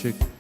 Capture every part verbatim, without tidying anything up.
Musik.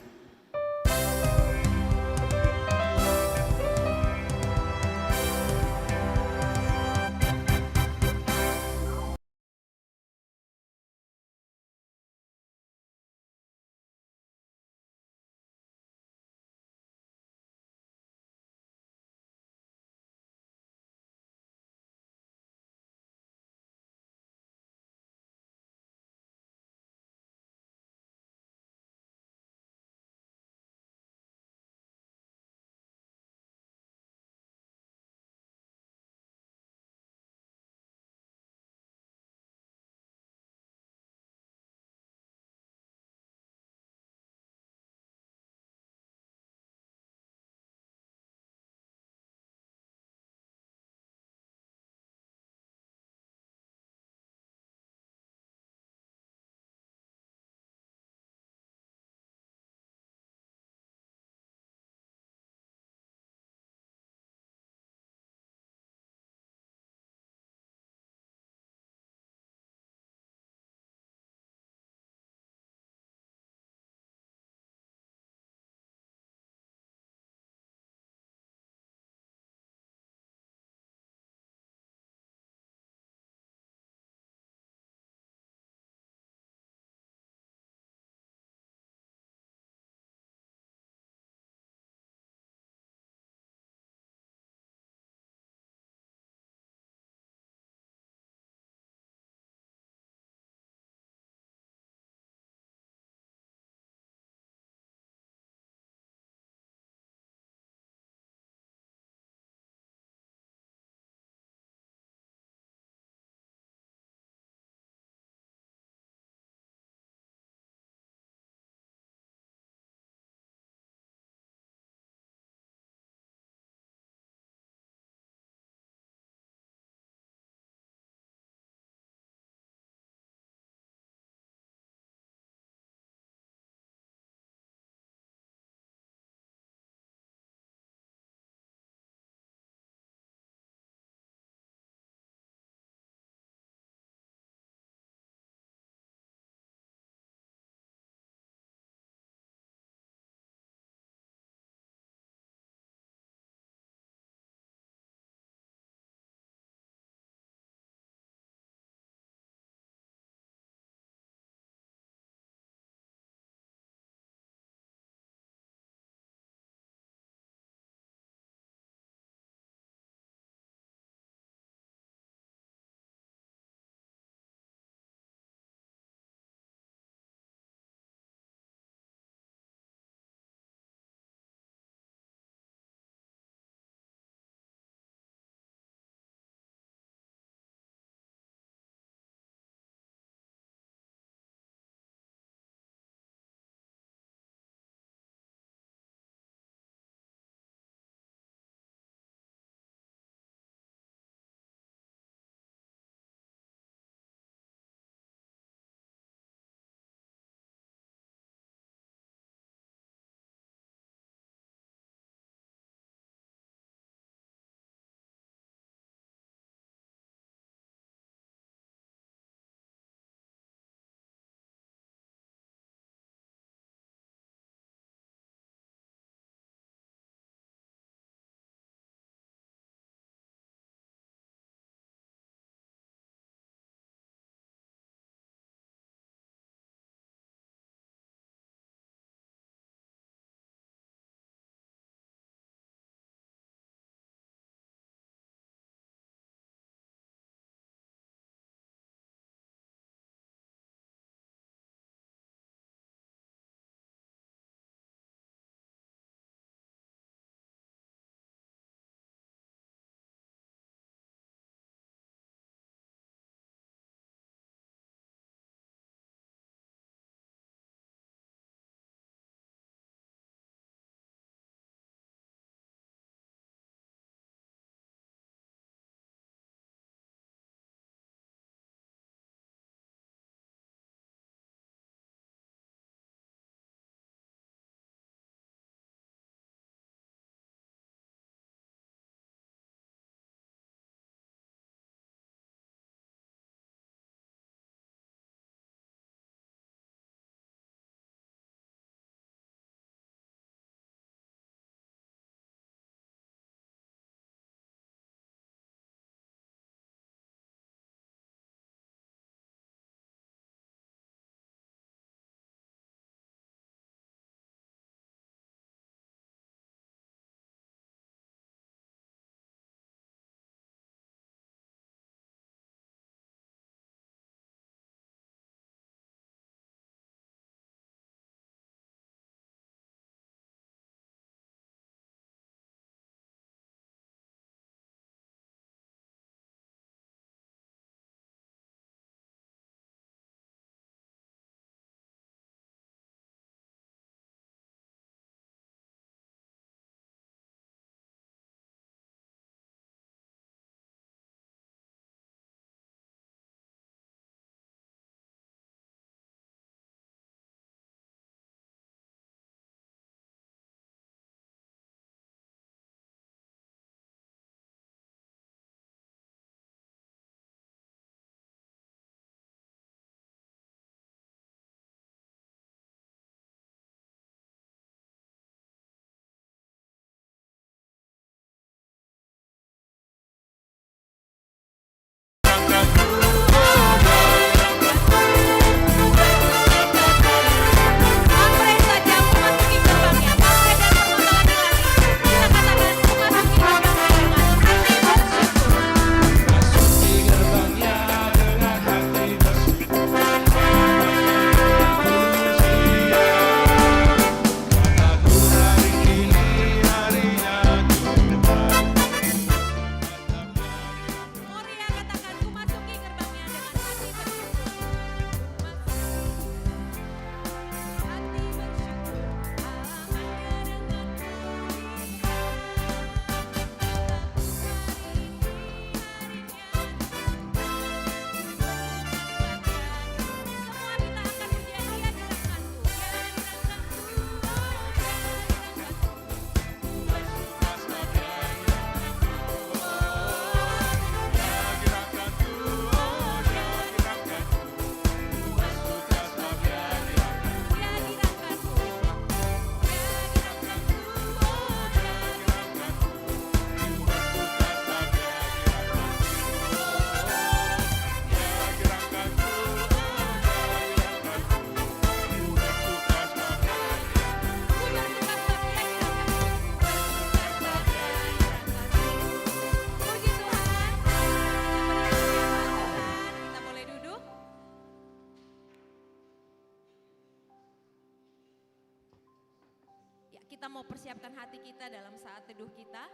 Persiapkan hati kita dalam saat teduh kita.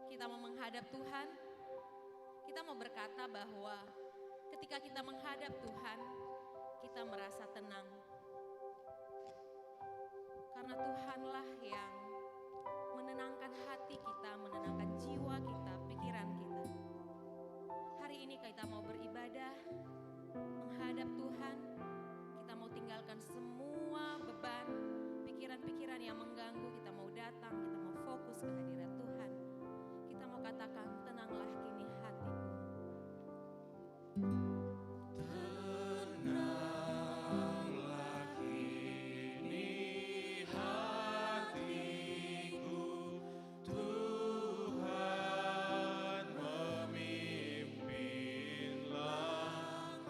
Kita mau menghadap Tuhan. Kita mau berkata bahwa ketika kita menghadap Tuhan, kita merasa tenang. Karena Tuhanlah yang menenangkan hati kita, menenangkan jiwa kita, pikiran kita. Hari ini kita mau beribadah, menghadap Tuhan. Kita mau tinggalkan semua beban, pikiran-pikiran yang mengganggu. Kita mau datang, kita mau fokus ke hadirat Tuhan. Kita mau katakan, "Tenanglah kini hatiku." Tenanglah kini hatiku, Tuhan memimpin langkahku.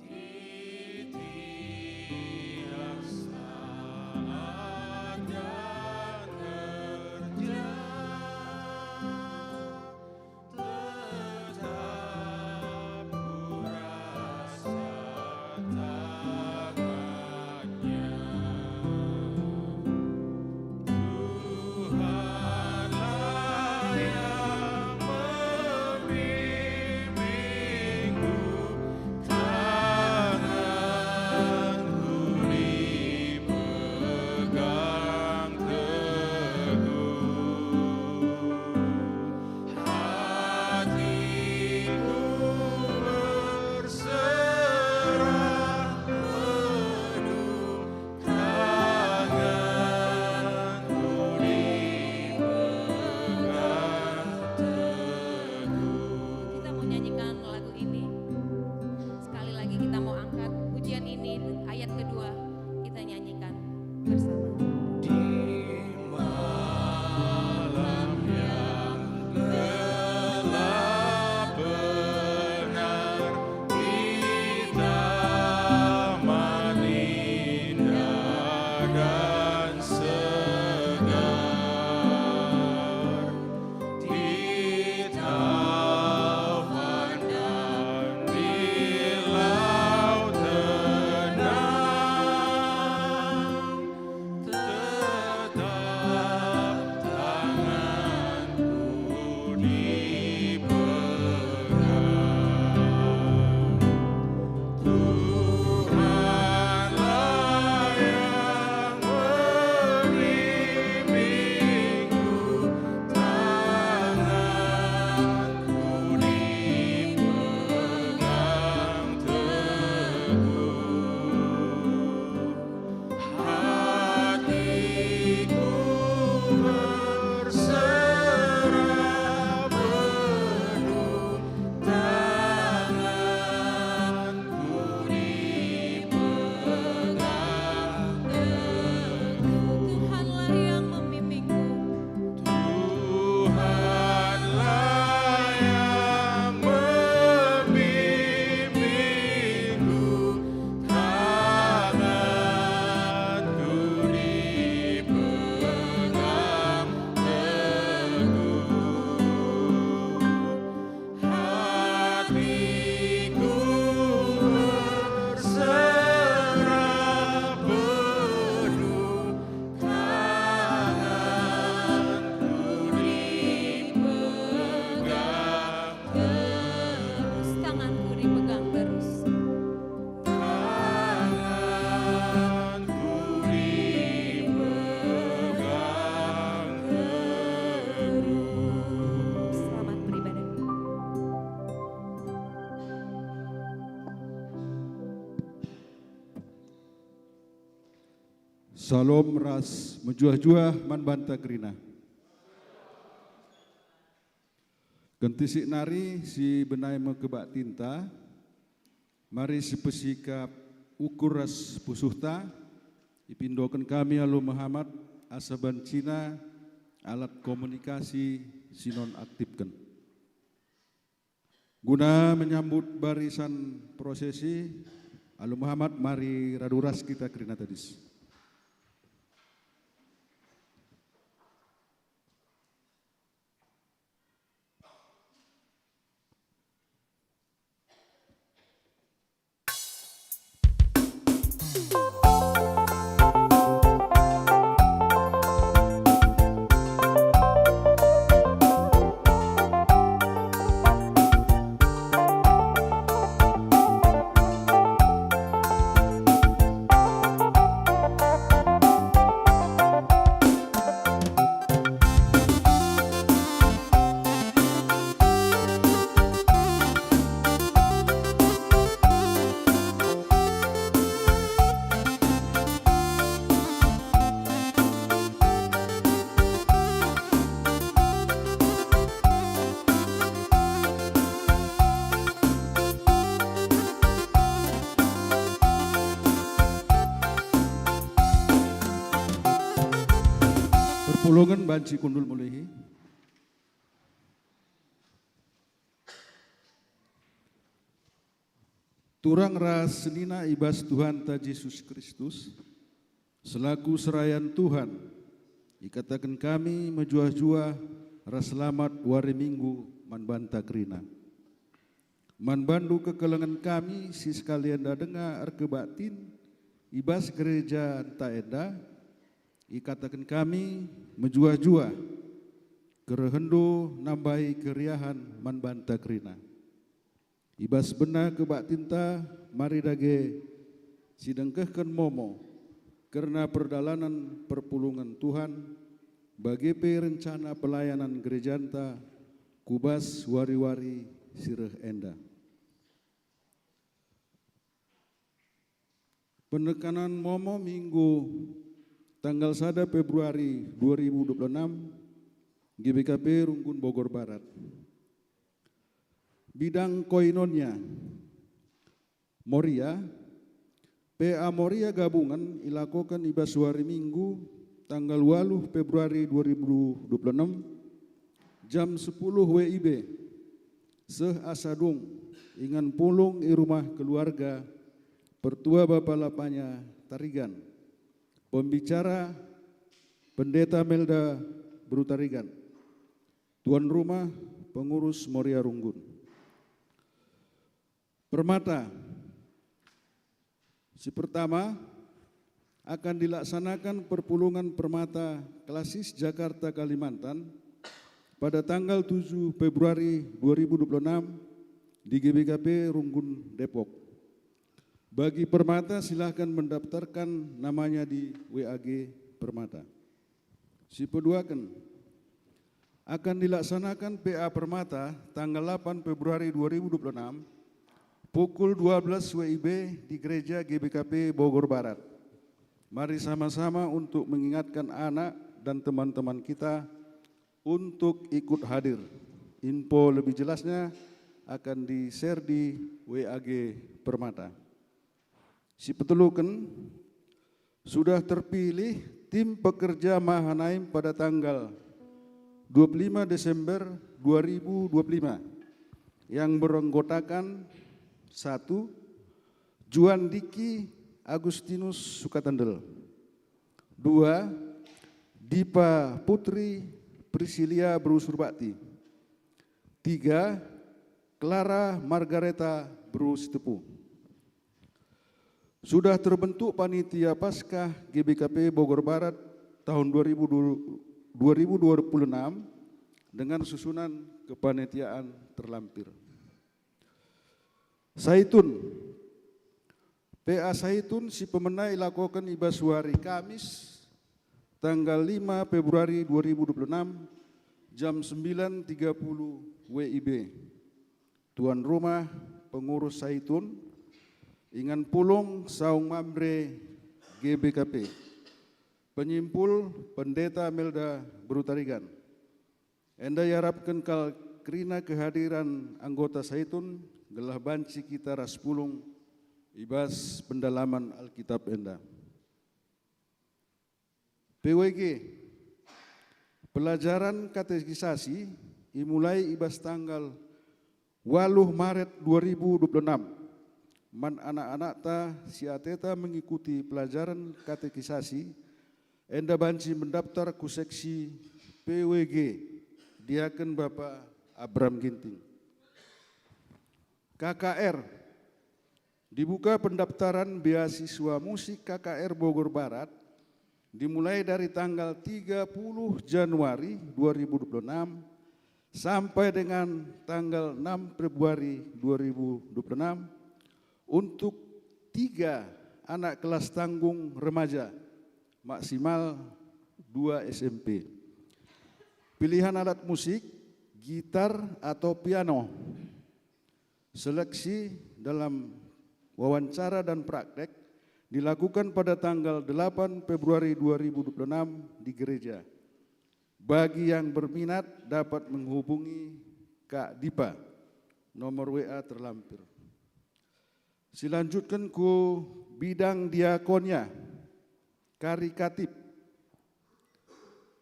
Di tiap saat dan kerja, tetap ku rasa tangannya. Tuhanlah yang membimbingku, tanganku dipegang teguh. Hatiku berserah penuh, tanganku dipegang teguh. Kita mau nyanyikan lagu ini. Sekali lagi kita mau angkat pujian ini, ayat kedua, kita nyanyikan bersama. Di malam yang gelap benar, di taman indah dan segar, di taufan dan di laut tenang, tetap tanganku dipegang. Tuhanlah yang membimbingku, tanganku dipegang teguh. Hatiku berserah penuh, tanganku dipegang teguh. Tuhanlah yang membimbingku. Tuhanlah yang membimbingku, tanganku dipegang teguh. Hatiku berserah penuh, tanganku dipegang terus, tanganku dipegang terus. Tanganku dipegang terus. Selamat beribadah. Salom ras mejuah-juah man banta kerina. Kentisik nari si benai me kebaktinta, mari sipesikap ukur ras pusuhta, ipindoken kami alu mehamat asa bancina alat komunikasi si nonaktifken. Guna menyambut barisan prosesi, alu mehamat mari radu ras kita kerina tadis. Perpulungen banci kundul mulihi. Turang ras senina i bas Tuhanta Jesus Kristus, selaku serayan Tuhan, ikataken kami mejuah-juah ras selamat wari Minggu man banta kerina. Man bandu kekelengen kami si sekalian enda denga erkebaktin i bas gerejanta enda, ikataken kami mejuah-juah kerehenndu nambai keriahen man banta kerina. I bas bena kebaktinta mari dage sidengkehken momo kerna perdalanen perpulungen Tuhan, bage pe rencana pelayanan gerejanta ku bas wari-wari si reh enda. Penekanan momo Minggu tanggal sada Februari dua ribu dua puluh enam, G B K P Runggun Bogor Barat. Bidang koinonia, Moria, P A Moria gabungen ilakoken i bas wari Minggu tanggal waluh Februari dua ribu dua puluh enam, jam sepuluh W I B, seh asa dung, ingan pulung i rumah keluarga Pertua Bapa Lapanya Tarigan. Pembicara, Pendeta Melda Beru Tarigan. Tuan rumah, pengurus Moria Runggun. Permata. Si pertama, akan dilaksanakan perpulungen permata klasis Jakarta Kalimantan pada tanggal tujuh Februari dua ribu dua puluh enam di G B K P Runggun, Depok. Bagi permata, silahkan mendaftarkan namanya di W A G Permata. Si peduaken, akan dilaksanakan P A Permata tanggal delapan Februari dua ribu dua puluh enam, pukul dua belas W I B di Gereja G B K P Bogor Barat. Mari sama-sama untuk mengingatkan anak dan teman-teman kita untuk ikut hadir. Info lebih jelasnya akan di-share di W A G Permata. Si peteluken, sudah terpilih tim pekerja Mahanaim pada tanggal dua puluh lima Desember dua ribu dua puluh lima yang beranggotakan: satu, Juan Diki Agustinus Sukatendel. Dua, Dipa Putri Prisilia Beru Surbakti. Tiga, Clara Margareta Beru Sitepu. Sudah terbentuk Panitia Paskah G B K P Bogor Barat tahun dua ribu dua, dua ribu dua puluh enam dengan susunan kepanitiaan terlampir. Saitun. P A Saitun si pemena ilakoken i bas wari Kamis, tanggal lima Februari dua ribu dua puluh enam, jam sembilan tiga puluh W I B. Tuan rumah, pengurus Saitun, ingan pulung Saung Mamre, G B K P. Penyimpul, Pendeta Melda Beru Tarigan. Enda iarapken kal kerina kehadiran anggota Saitun gelah banci kita ras pulung i bas pendalaman Alkitab enda. P W G, pelajaran katekisasi imulai i bas tanggal waluh Maret dua ribu dua puluh enam. Man anak-anakta si ateta mengikuti pelajaran katekisasi, enda banci mendaftar ku seksi P W G, Diaken Bapa Abram Ginting. K K R, dibuka pendaftaran beasiswa musik K K R Bogor Barat dimulai dari tanggal tiga puluh Januari dua ribu dua puluh enam sampai dengan tanggal enam Februari dua ribu dua puluh enam untuk tiga anak kelas tanggung remaja, maksimal dua S M P. Pilihan alat musik, gitar atau piano. Seleksi dalam wawancara dan praktek dilakukan pada tanggal delapan Februari dua ribu dua puluh enam di gereja. Bagi yang berminat dapat menghubungi Kak Dipa. Nomor W A terlampir. Silanjutken ku bidang diakonia, karitatif.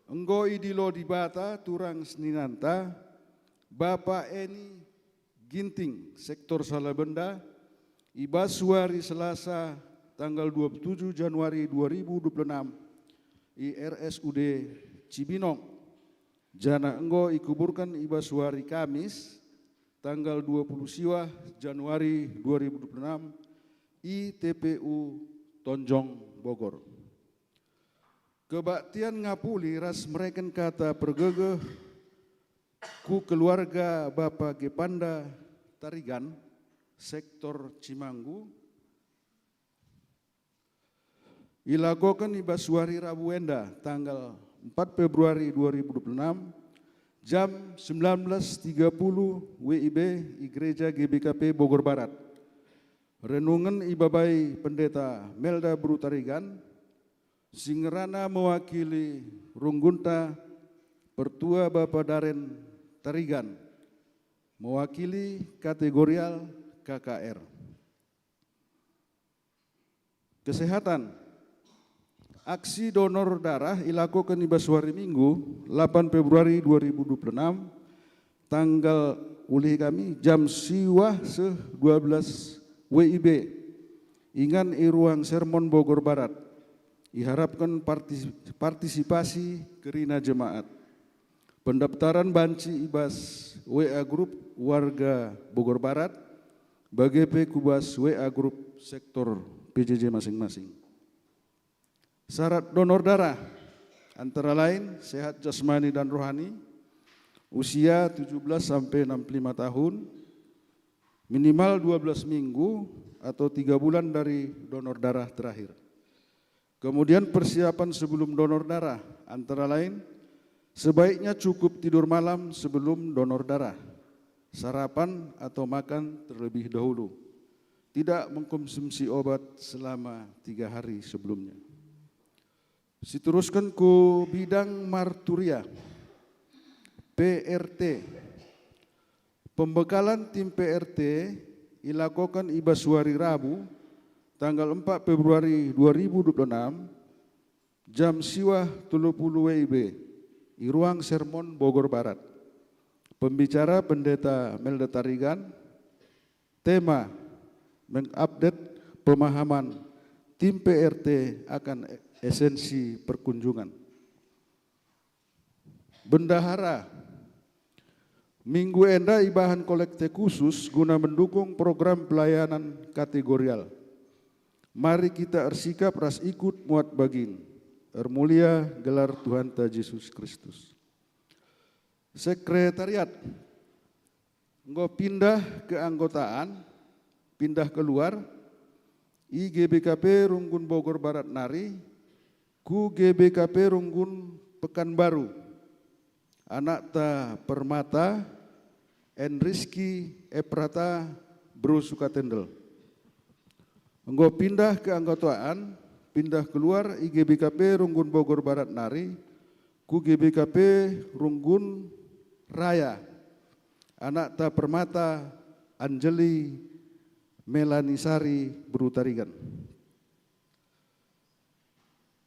Enggo idilo Dibata turang seninanta, Bapa Eni Ginting, sektor Salabenda, i bas wari Selasa tanggal dua puluh tujuh Januari dua ribu dua puluh enam i R S U D Cibinong, janah enggo ikuburken i bas wari Kamis tanggal dua puluh siwah Januari dua ribu dua puluh enam i T P U Tonjong, Bogor. Kebaktian ngapuli ras mereken kata pergegeh ku keluarga Bapa Gepanda Tarigan, sektor Cimanggu, ilakoken i bas wari Rabu enda, tanggal empat Februari dua ribu dua puluh enam, jam sembilan belas tiga puluh W I B i Gereja G B K P Bogor Barat. Renungen ibabai Pendeta Melda Beru Tarigan, si ngerana mewakili runggunta Pertua Bapa Daren Tarigan, mewakili kategorial K K R. Kesehatan. Aksi donor darah ilakoken i bas wari Minggu, lapan Februari dua ribu dua puluh enam, tanggal ulih kami jam siwah seh dua belas W I B, ingan i Ruang Sermon Bogor Barat. Iharapken partis-, partisipasi kerina jemaat. Pendaptaran banci i bas W A grup warga Bogor Barat, bage pe ku bas W A grup sektor P J J masing-masing. Syarat donor darah antara lain sehat jasmani dan rohani, usia tujuh belas sampai enam puluh lima tahun, minimal dua belas minggu atau tiga bulan dari donor darah terakhir. Kemudian persiapan sebelum donor darah, antara lain, sebaiknya cukup tidur malam sebelum donor darah, sarapan atau makan terlebih dahulu, tidak mengkonsumsi obat selama tiga hari sebelumnya. Siterusken ku bidang marturia, P R T. Pembekalan tim P R T ilakoken i bas wari Rabu, tanggal empat Februari dua ribu dua puluh enam, jam siwah telu puluh W I B, i Ruang Sermon Bogor Barat. Pembicara Pendeta Melda Tarigan, tema mengupdate pemahaman tim P R T akan esensi perkunjungan. Bendahara. Minggu enda ibahan kolekte khusus guna mendukung program pelayanan kategorial. Mari kita ersikap ras ikut muat bagin. Ermulia gelar Tuhanta Jesus Kristus. Sekretariat. Enggo pindah keanggotaan, pindah keluar, i G B K P Runggun Bogor Barat nari, ku G B K P Runggun Pekanbaru, anakta Permata, N. Rizky, Eprata, Bro Sukatendel. Enggo pindah keanggotaan, pindah keluar i G B K P Runggun Bogor Barat nari, ku G B K P Runggun Raya, anakta Permata, Anjeli, Melanisari, Bro Tarigan.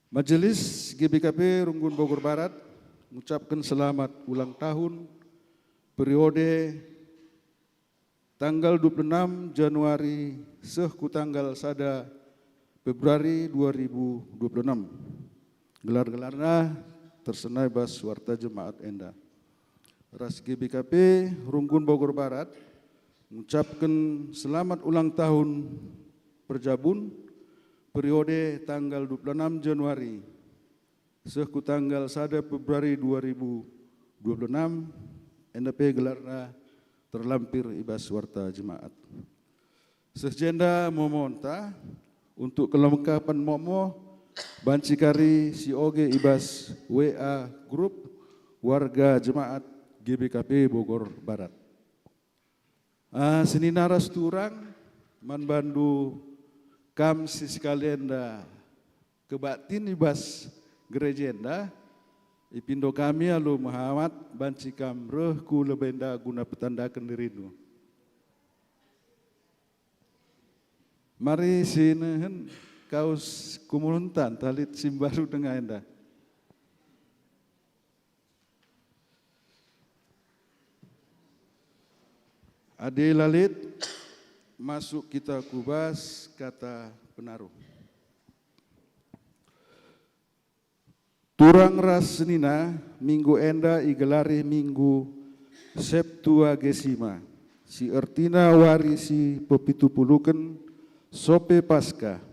Majelis G B K P Runggun Bogor Barat ngucapken selamat ulang tahun periode tanggal dua puluh enam Januari seh ku tanggal sada Februari dua ribu dua puluh enam. Gelar-gelarna tersenai bas warta jemaat enda. Ras G B K P Runggun Bogor Barat ngucapken selamat ulang tahun perjabun periode tanggal dua puluh enam Januari seh ku tanggal sada Februari dua ribu dua puluh enam, enda pe gelarna terlampir i bas warta jemaat. Seh jenda momonta, untuk kelengkapen momo banci kari sioge i bas W A grup warga jemaat G B K P Bogor Barat. Ah, senina ras turang, man bandu kam si sekali enda kebaktin i bas gereja enda, ipindo kami alu mehamat banci kam reh ku lebe enda guna petandaken dirindu. Mari sinehen kaus kumulunta ntah lit si mbaru denga enda. Adi la lit, masuk kita ku bas kata penaruh. Turang ras senina, minggu enda igelari Minggu Septuagesima, si ertina wari si pepitupuluken sope Paskah.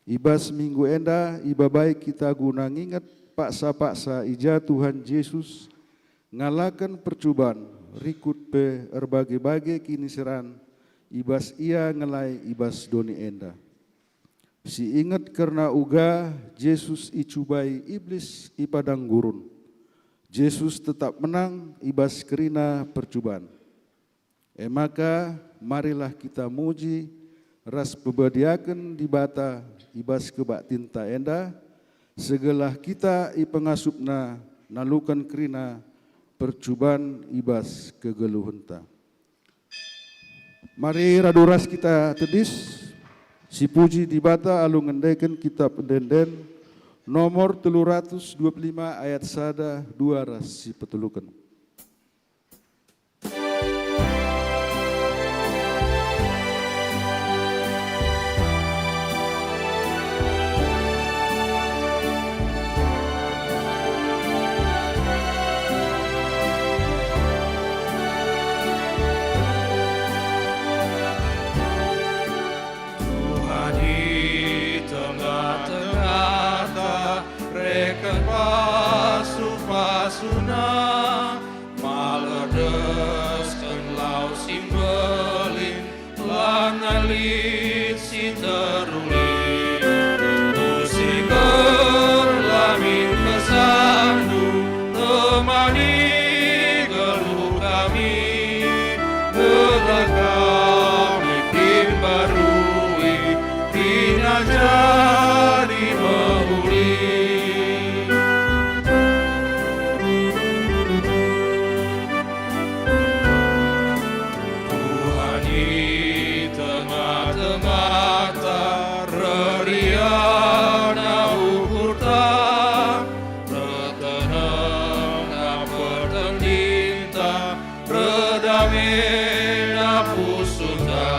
I bas minggu enda ibabai kita guna nginget paksa-paksa i ja Tuhan Jesus ngalaken percuban, rikut pe erbage-bage kiniseran i bas Ia ngelai i bas doni enda. Si inget kerna uga Jesus icubai Iblis i padang gurun. Jesus tetap menang i bas kerina percuban. E maka, marilah kita muji ras pebadiaken Dibata i bas kebaktinta enda, segelah kita ipengasupNa naluken kerina percuban i bas kegeluhenta. Mari radu ras kita tedis, sipuji Dibata alu ngendeken Kitap Ende-enden nomor telu ratus dua puluh lima ayat sada, dua ras si peteluken. Tuhan i tengah-tengahta, reken pasu-pasuNa, malerdesken lau si mbelin, lanai lit si teruli. Pusiken lamin kesandu, temani geluh kami, gelah kami kin mbarui, kerina jadi mehuli. Tuhan i tengah-tengahta, reriana ukurta, ertenengna pertendinta, erdamena pusuhta.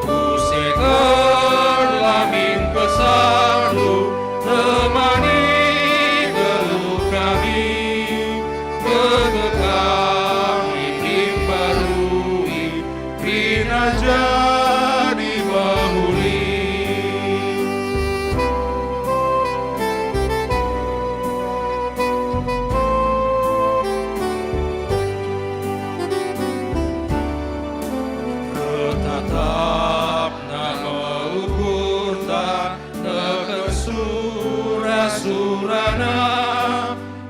Pusiken lamin kesandu, temani geluh kami, gelah kami kin mbarui, kerina jadi mehuli. Ertatapna me ukurta, neken sura-suraNa,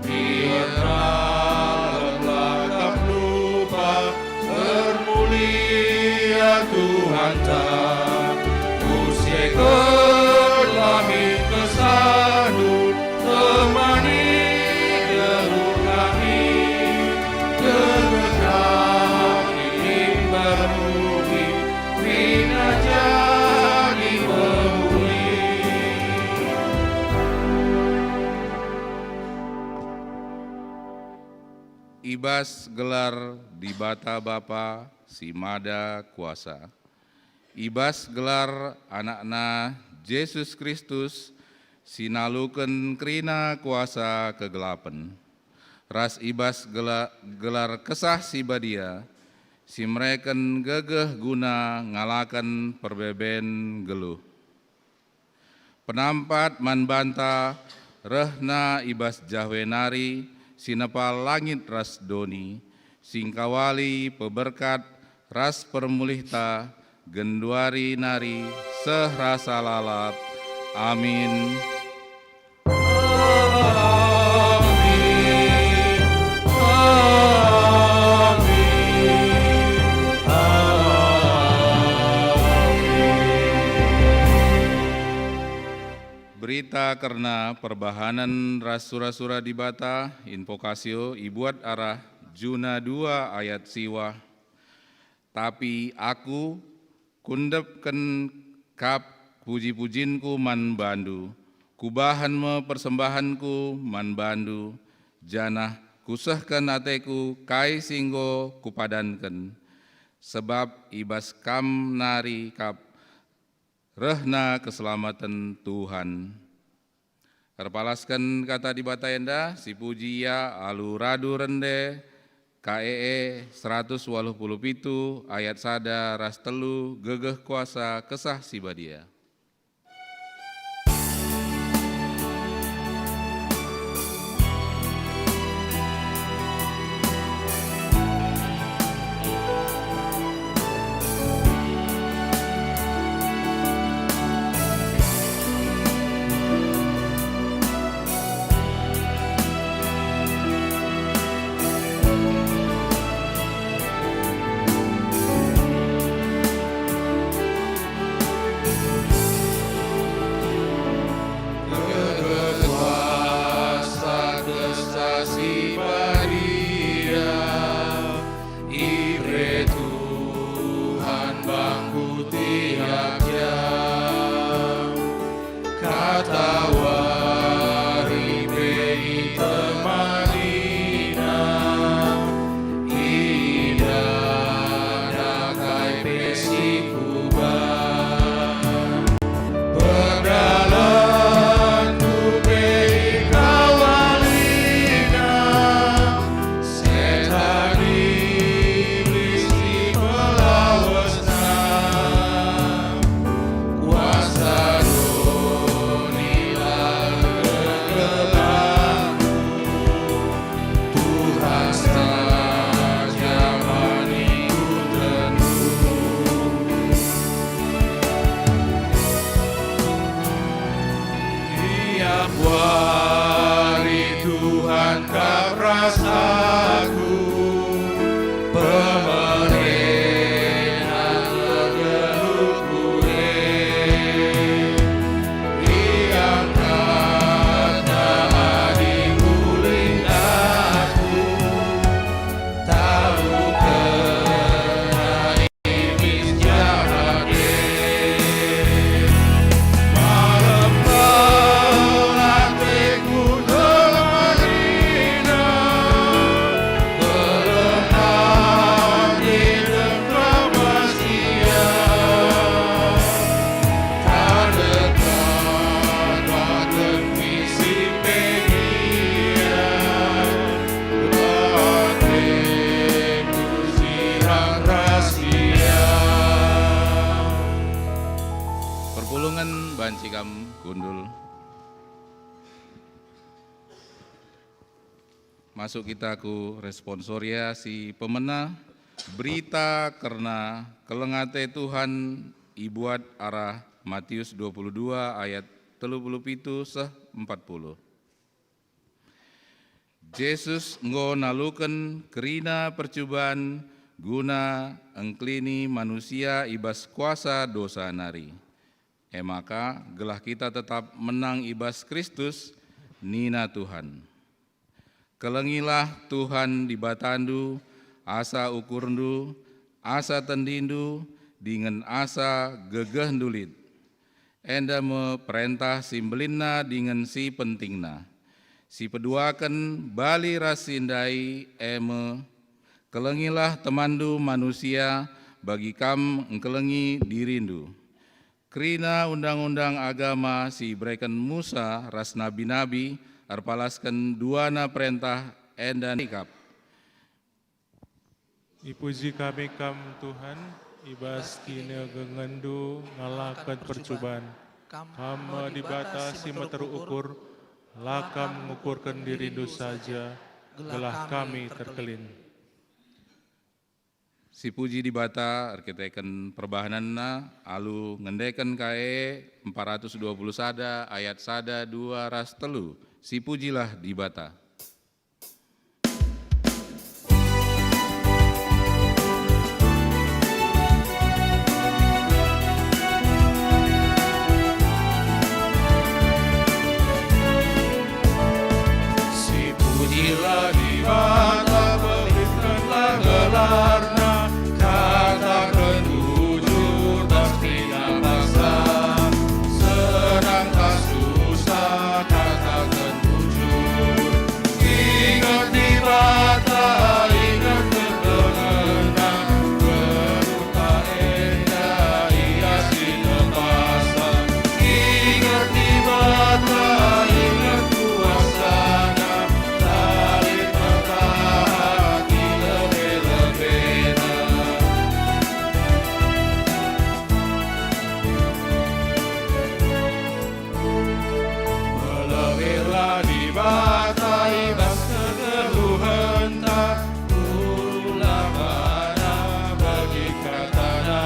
biar lalem lakap lupa, ermulia Tuhanta. Pusiken lamin kesandu, temani geluh kami, gelah kami kin mbarui, kerina jadi mehuli. I bas gelar Dibata Bapa si Mada Kuasa, i bas gelar AnakNa Jesus Kristus si naluken kerina kuasa kegelapen, ras i bas gela-, gelar Kesah Si Badia si mereken gegeh guna ngalaken perbeben geluh. Penampat man banta rehna i bas Jahwe nari si nepa langit ras doni, si ngkawali peberkat ras permulihta genduari nari seh rasa lalap. Amin. Amin. Amin. Amin. Berita kerna perbahanen ras sura-sura Dibata, Invocatio, ibuat arah Juna dua ayat siwah. Tapi aku, kuendepken kap puji-pujinku man bandu, kubahan me persembahanku man bandu, janah kusehken ateku kai si enggo kupadanken. Sebab i bas kam nari kap rehna keselamaten Tuhan. Erpalasken kata Dibata enda, sipuji Ia alu radu rende, K E E seratus waluh puluh pitu ayat sada ras telu, gegeh kuasa Kesah Si Badia. Kuasa Kesah Si Badia, ibere Tuhan bangku tiap jam. Katawari pe itemaniNa, idah dakai pe si kuban. Perdalanku pe ikawalina, setan iblis ipelawesna. Kuasa doni la ergelarku, Tuhan saja mani ku tenung. Tiap wari Tuhan kap ras aku, pemerena kegeluhku e. IangkatNa adi ulih aku, tabuhkenNa iblis jahat e. Malem ate ku jelma kerina, keleng ate dekah masia. Tadekah baten misi pe ia, ateku sirang rasia. Perpulungen banci kam kundul. Masuk kita ku responsoria si pemena, berita kerna keleng ate Tuhan ibuat arah Matius dua puluh dua ayat telu puluh pitu seh empat puluh. Jesus enggo naluken kerina percuban guna engkelini manusia i bas kuasa dosa nari. E maka, gelah kita tetap menang i bas Kristus, nina Tuhan. Kelengilah Tuhan Dibatandu, asa ukurndu, asa tendindu, dingen asa gegehndu lit. Enda me perentah si mbelinna dingen si pentingna. Si peduaken bali ras si ndai e me, kelengilah temanndu manusia bagi kam engkelengi dirindu. Kerina undang-undang agama si ibereken Musa ras nabi-nabi erpalasken duana perentah enda nikap. Ipuji kami Kam, Tuhan, i bas kinigerndu ngalaken percuban. Kam me Dibata si meteruk ukur, la Kam ngukurken dirindu saja, gelah kami terkelin. Sipuji Dibata erkiteken perbahanenna alu ngendeken K E empat ratus dua puluh sada ayat sada, dua ras telu. Sipujilah Dibata. Sipujilah Dibata, belitkenlah gelarNa, kataken bujur, pasti paksa, senang tah susah, kataken bujur. Dibata i bas kegeluhenta, turunlah bana bagi katana,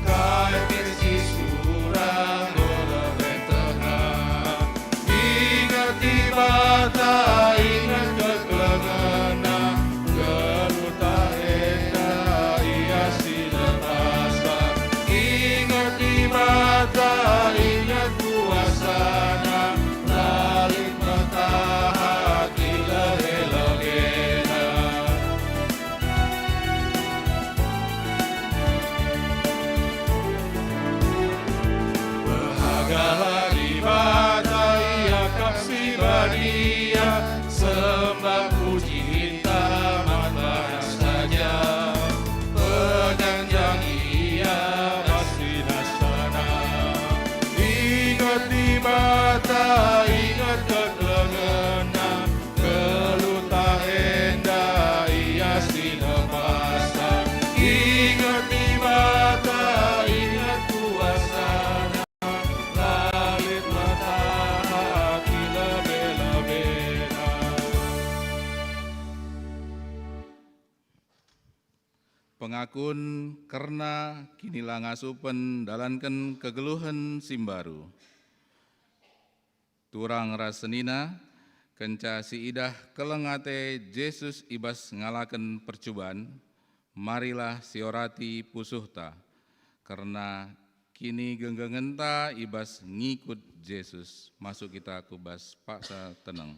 kai pe si sura nggo lebe tengah. Inget Dibata, inget kekelengenna, geluhta enda ia si lepasa. Inget Dibata, inget kuasaNa, la lit metahat i lebe-lebeNa. Berhagalah Dibata, Ia kap si badia, sembah puji kita man baNa saja, pejanjang Ia bas binasana. Inget Dibata, inget kekelengenNa, geluhta enda ia si lepasa. Inget Dibata, inget kuasaNa, la lit metahat i lebe-lebeNa. Pengakun kerna kinilangasupen ndalanken kegeluhen si mbaru. Turang ras senina, kenca siidah keleng ate Jesus i bas ngalaken percuban, marilah siorati pusuhta kerna kinigenggengenta i bas ngikut Jesus. Masuk kita ku bas paksa teneng.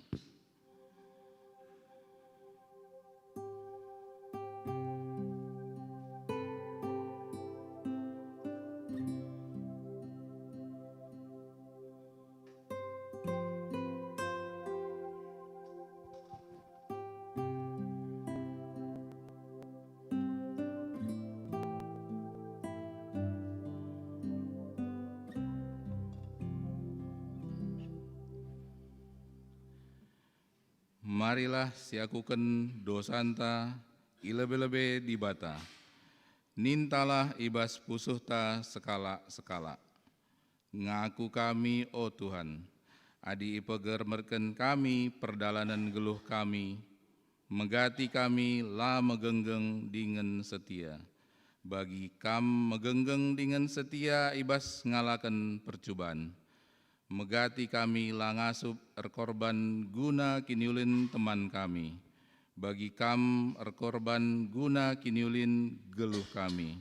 Marilah siakuken dosanta i lebe-lebe Dibata. Nintalah i bas pusuhta sekalak-sekalak. Ngaku kami, o Tuhan, adi ipegermerken kami perdalanen geluh kami, megati kami la megenggeng dingen setia. Bagi Kam megenggeng dingen setia i bas ngalaken percuban. Megati kami la ngasup erkorban guna kiniulin teman kami. Bagi Kam erkorban guna kiniulin geluh kami.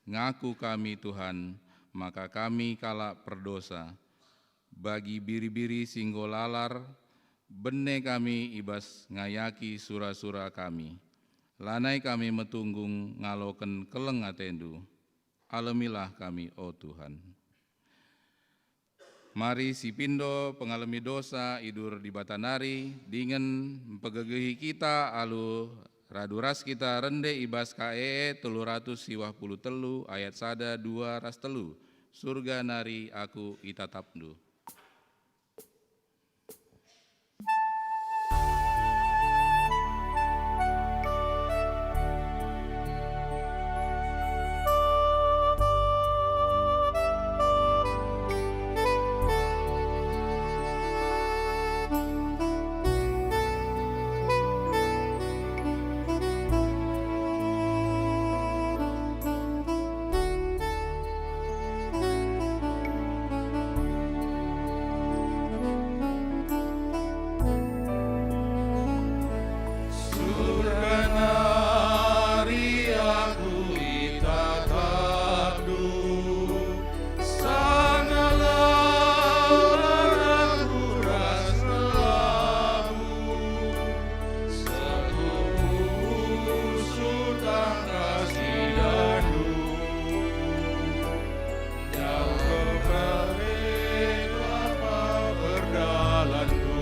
Ngaku kami, Tuhan, maka kami kalak perdosa. Bagi biri-biri si enggo lalar, bene kami i bas ngayaki sura-sura kami. Lanai kami metunggung ngaloken keleng ateNdu. Alemilah kami, o Tuhan. Mari sipindo pengalemi dosa i bas Dibata nari, dingen mpegegehi kita alu radu ras kita rende i bas K E E telu ratus siwah puluh telu ayat sada, dua ras telu, "Surga nari Aku itatapndu." Surga nari Aku itatapndu, sanga lalap Aku ras gelarmu, sekupu sutang ras idahndu. Jauh kepala Bapa berdalanku.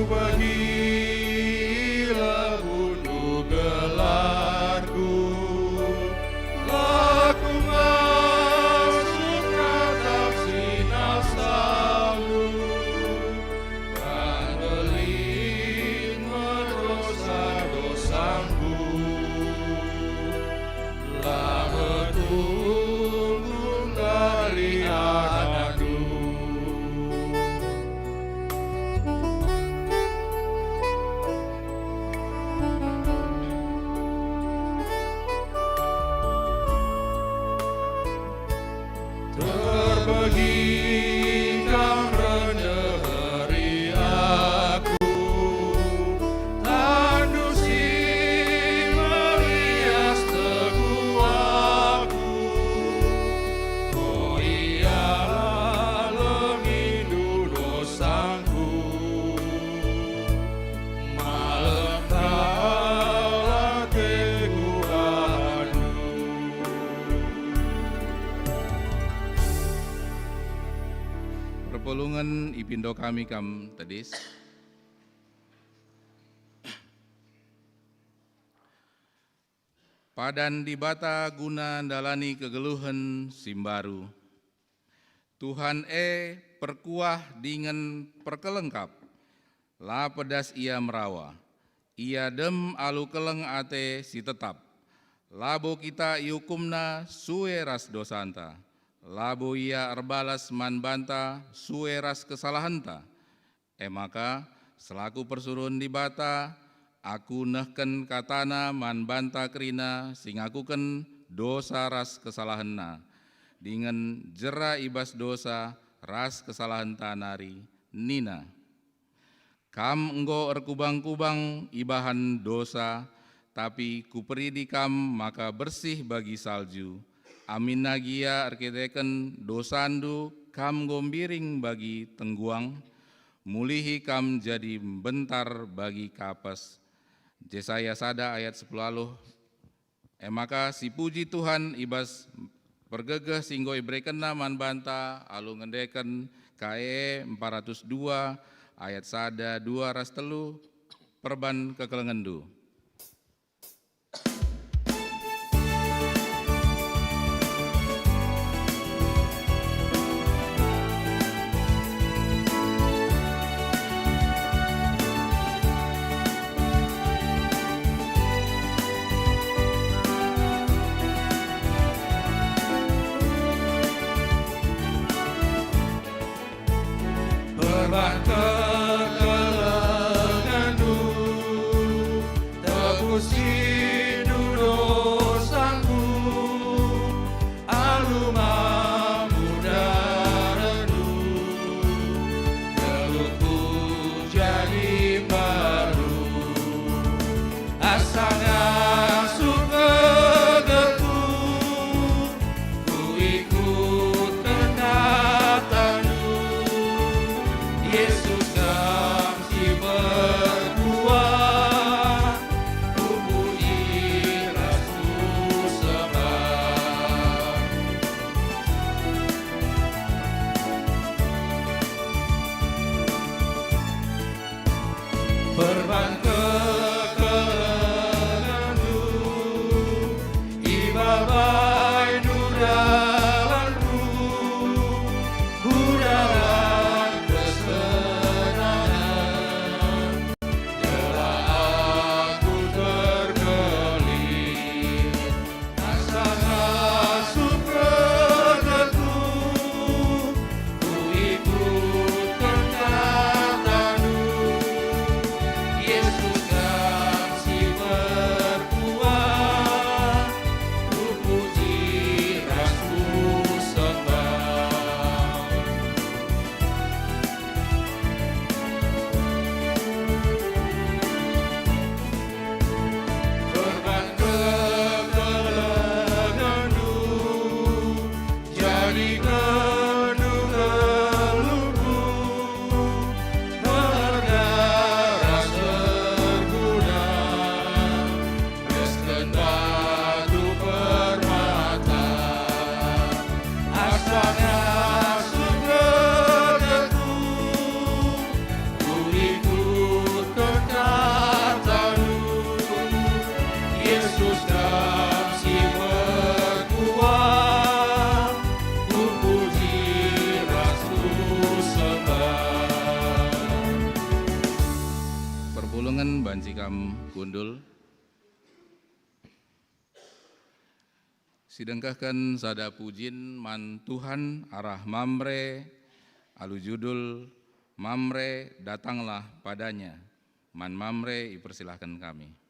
Kubegilah Aku gelarku, la Ku ngasup natap si nasa Aku, Kam mbelin me Ngen ipindo kami kam tedis. Padan Dibata guna ndalani kegeluhen si mbaru. Tuhan e perkuah dingen perkelengkap, la pedas Ia merawa. Ia dem alu keleng ate si tetap. Labo kita iukumNa sue ras dosanta. Labo Ia erbalas man banta sue ras kesalahenta. E maka, selaku persuruhen Dibata, aku nehken kataNa man banta kerina si ngakuken dosa ras kesalahenna, dingen jera i bas dosa ras kesalahenta nari, nina, "Kam enggo erkubang-kubang ibahan dosa, tapi Kuperidi kam maka bersih bagi salju. Aminna gia erkiteken dosandu kam enggo mbiring bagi tengguang, mulihi kam jadi mbentar bagi kapas." Jesaya sada ayat sepuluh aluh. E maka sipuji Tuhan i bas pergegeh si enggo iberekenNa man banta alu ngendeken K E empat ratus dua ayat sada, dua ras telu, perban kekelengenndu. Perban kekelengenndu, tebusindu dosangku, alu mambu darenNdu, geluhku jadi mbaru. Asa ngasup gegetku, kuikutken kataNdu. Yesus, Kam si perkuah, kupuji ras kusembah. Perban kekelengenndu, ibabaindu dalanku, ku dalan kesenangen, gelah aku terkelin. Asa ngasup gegetku, kuikutken kataNdu. Yesus, Kam si perkuah, kupuji ras kusembah. Perban kekelengenndu, jadikenndu geluhku, berharga ras erguna, mesken batu permata. Asa ngasup gegetku, kuikutken kataNdu. Yesus, Kam si perkuah, kupuji ras kusembah. Perpulungen banci kam kundul. Sidengkehken sada pujin man Tuhan arah Mamre alu judul Mamre, Datanglah Padanya. Man Mamre ipersilahken kami.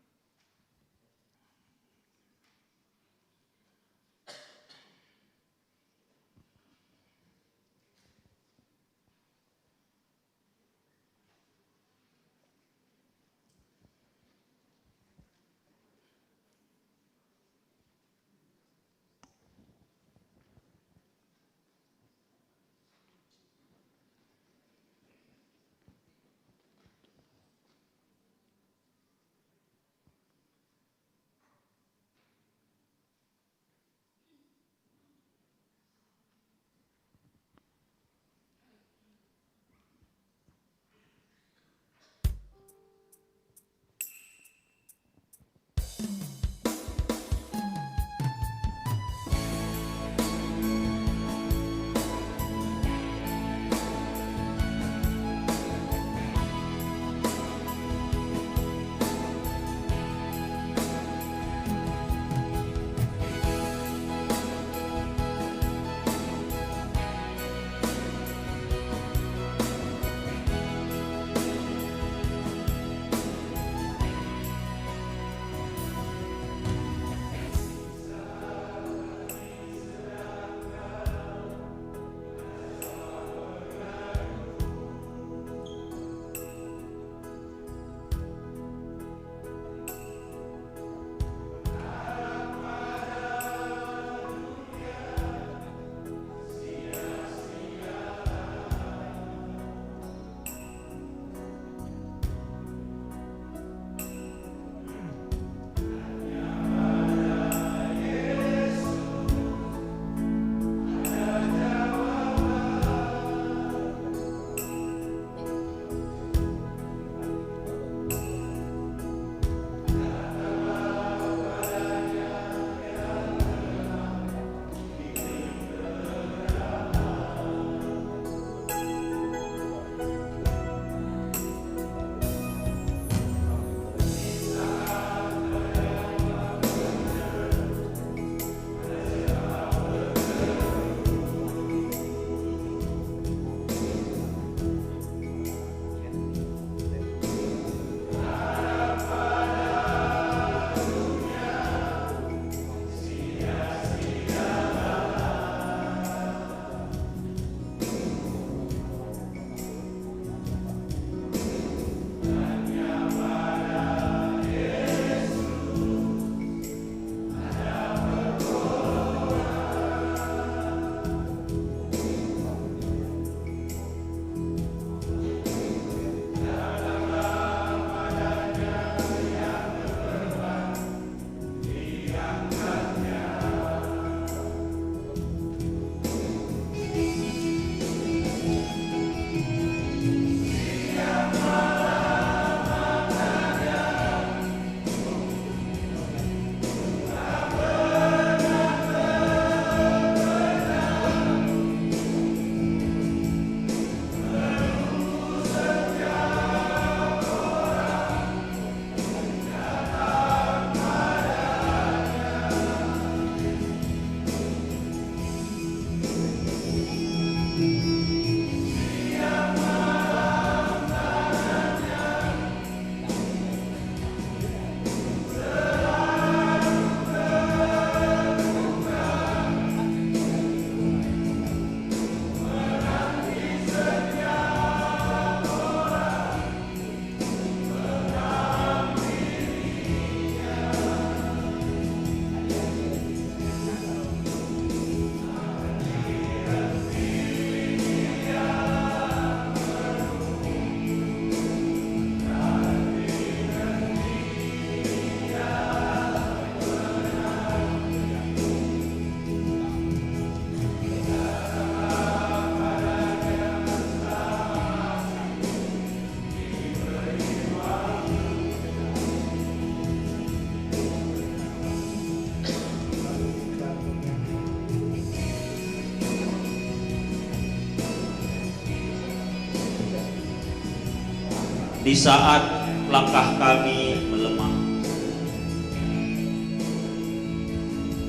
Di saat langkah kami melemah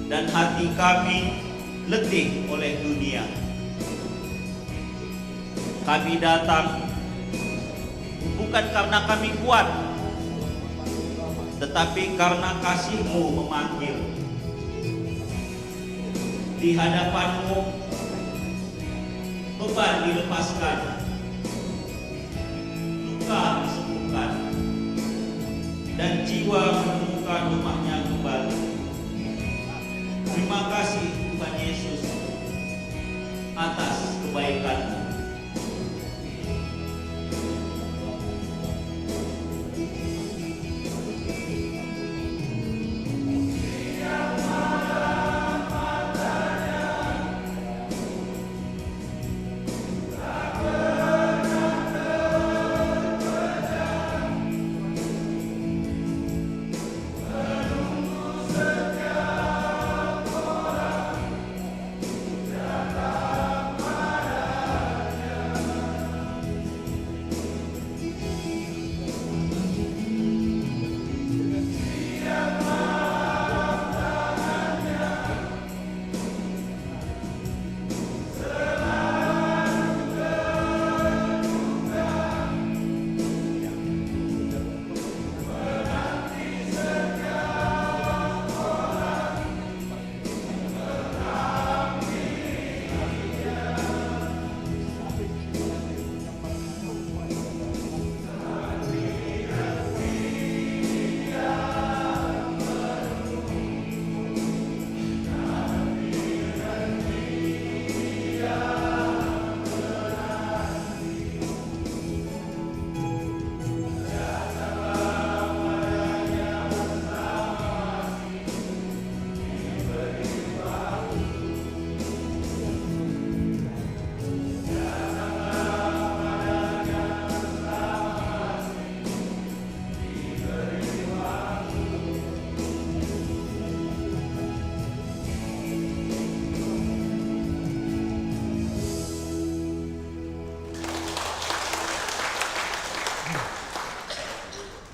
dan hati kami letih oleh dunia, kami datang bukan karena kami kuat, tetapi karena kasih-Mu memanggil. Di hadapan-Mu, beban dilepaskan, luka disembuhkan, dan jiwa menemukan rumahnya kembali. Terima kasih, Tuhan Yesus, atas kebaikan-Mu.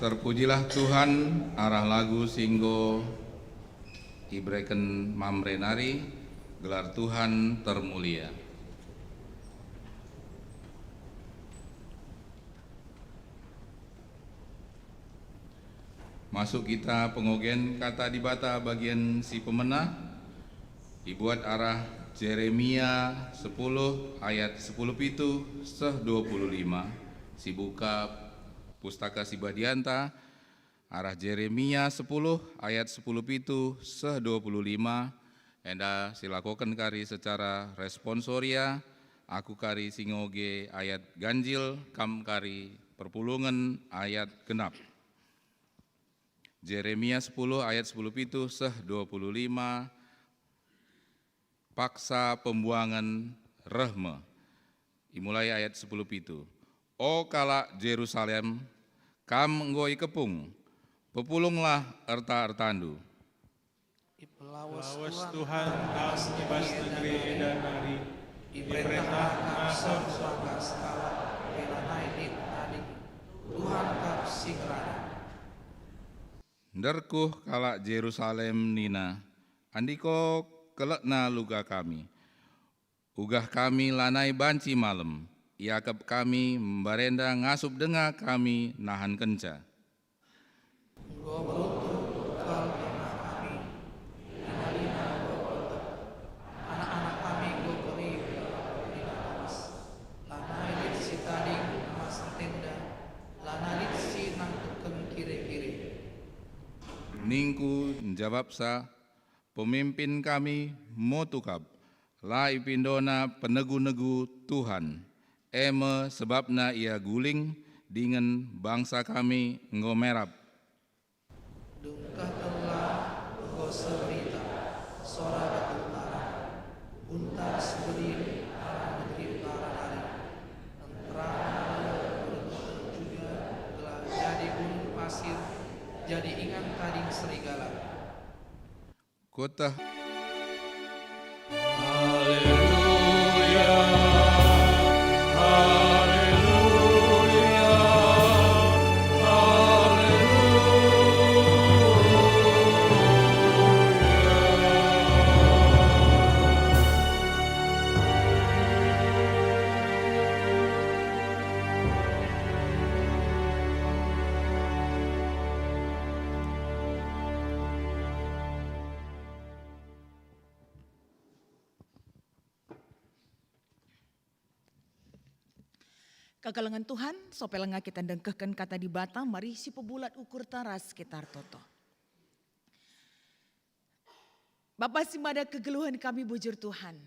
Terpujilah Tuhan, arah lagu si enggo ibereken Mamre nari, gelar Tuhan termulia. Masuk kita pengogen Kata Dibata bagian si pemena, ibuat arah Jeremia sepuluh ayat sepuluh pitu seh dua puluh lima, si buka Pustaka Si Badianta, arah Jeremia sepuluh ayat sepuluh pitu seh dua puluh lima, enda silakoken kari secara responsoria, aku kari si ngoge ayat ganjil, kam kari perpulungen ayat genap. Jeremia sepuluh ayat sepuluh pitu seh dua puluh lima, paksa pembuangen reh me. Imulai ayat sepuluh pitu. O kalak Jerusalem, kam enggo ikepung, pepulunglah erta-ertandu. Ipelawes Tuhan kam i bas negeri enda nari, iperentah kam seh rupa sekalak, pe lanai lit tading. Tuhan kap si ngerana. Nderkuh kalak Jerusalem nina, "Andiko kelekna luga kami, ugah kami lanai banci malem, iakap kami mbarenda ngasup denga kami nahankenca." Enggo beruntuh kal denga kami, lina-lina enggo peltek, anak-anak kami enggo keriuh lina lawas, lanai lit si tading emas entenda, lanai lit si nangketken kire-kire. Ningku njabapsa, "Pemimpin kami motu kap, la ipindona penegu-negu Tuhan, e me sebabna ia guling dingen bangsa kami enggo merap." Dung ka telah enggo seh berita, sora batu karang, untar si berdiri arah negeri utara nari. Enterana reh gulung-gulung juga, gelah jadi gulung pasir, jadi ingan tading serigala. Kueteh. Haleluya, haleluya, Kekelengen Tuhan, sope lenga kita ndengkehken kata Dibata, mari sipebulat ukurta ras kita ertoto. Bapa si mada kegeluhen kami bujur Tuhan,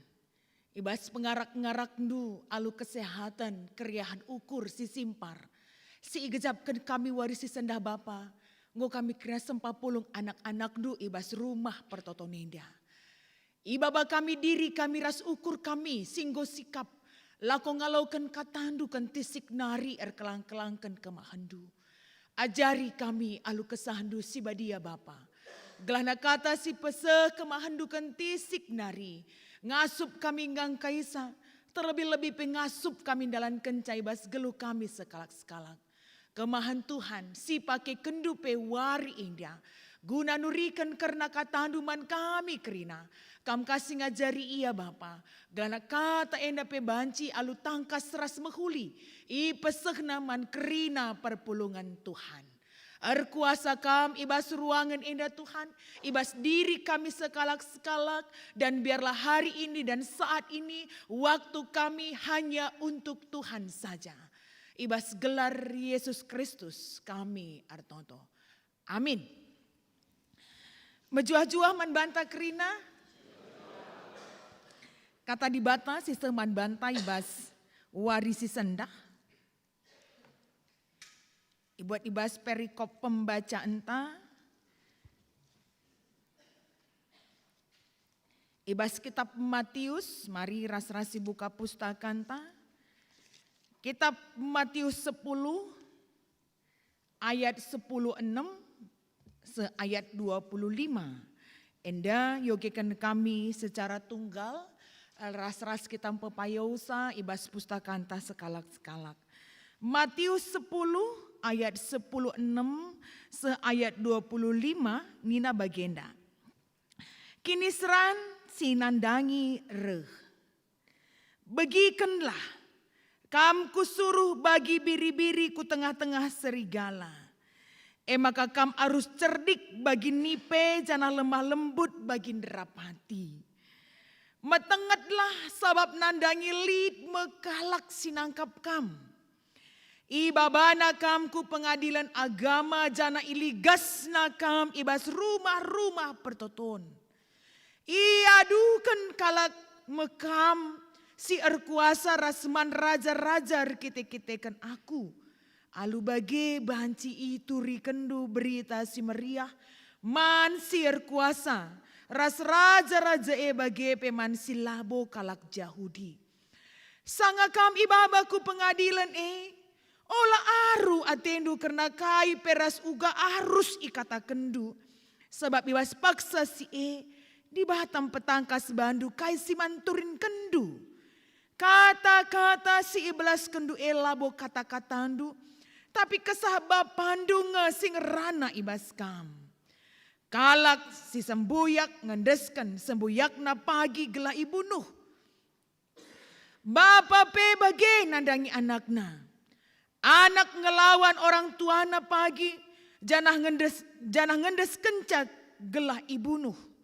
i bas pengarak-ngarakNdu alu kesehatan, keriahen ukur si simpar, si igejapken kami wari si sendah Bapa, enggo kami kerina sempapulung anak-anakNdu i bas rumah pertoton enda. Ibaba kami diri kami ras ukur kami si enggo sikap, lako ngaloken kataNdu kentisik nari erkelang-kelangken kemahenNdu. Ajari kami alu kesahNdu si badia Bapa. Gelahna kata si peseh kemahenNdu kentisik nari, ngasup kami ngangkaisa, terlebih-lebih pe ngasup kami ndalankenca i bas geluh kami sekalak-sekalak. Kemahen Tuhan, si pakekenndu pe wari enda, guna nuriken kerna katandu man kami kerina. Kam ka si ngajari ia Bapa, gelahna kata enda pe banci alu tangkas ras mehuli, ipesehna man kerina perpulungen Tuhan. Erkuasa Kam i bas ruangen enda Tuhan, i bas diri kami sekalak-sekalak, dan biarlah hari ini dan saat ini waktu kami hanya untuk Tuhan saja. I bas gelar Yesus Kristus kami ertoto. Amin. Mejuah-juah man banta kerina. Kata Dibata si seh man banta i bas wari si sendah. Ibuat i bas perikop pembacaenta. I bas kitab Matius, mari ras-ras sibuka pustakanta. Kitab Matius sepuluh ayat sepuluh enem seh ayat dua puluh lima. Enda iogeken kami secara tunggal, ras-ras kita mpepayosa i bas pustakanta sekalak-sekalak. Matius sepuluh ayat sepuluh enem seh ayat dua puluh lima nina bagenda. Kiniseran si nandangi reh. Begikenlah, kam kusuruh bagi biri-biri ku tengah-tengah serigala. E maka kam arus cerdik bagi nipe janah lemah lembut bagi nderapati. Metengetlah sabap nandangi lit me kalak si nangkap kam. Ibabana kam ku pengadilen agama janah iligasna kam i bas rumah-rumah pertoton. Iaduken kalak me kam si erkuasa ras man raja-raja erkite-kiteken aku. Alu bage banci iturikenndu Berita Si Meriah man si erkuasa ras raja-raja e bage pe man si labo kalak Jahudi. Sanga kam ibaba ku pengadilen e, ola aru atendu kerna kai pe ras uga arus ikatakenndu, sabap i bas paksa si e Dibata mpetangkas bandu kai si man turinkenndu. Kata-kata si ibelaskenndu e labo kata-katandu, tapi kesah Bapandu nge si ngerana i bas kam. Kalak si sembuyak ngendesken sembuyakna pagi gelah ibunuh. Bapa pe bage nandangi anakna. Anak ngelawan orang tuana pagi, janah ngendes, janah ngendeskenca gelah ibunuh.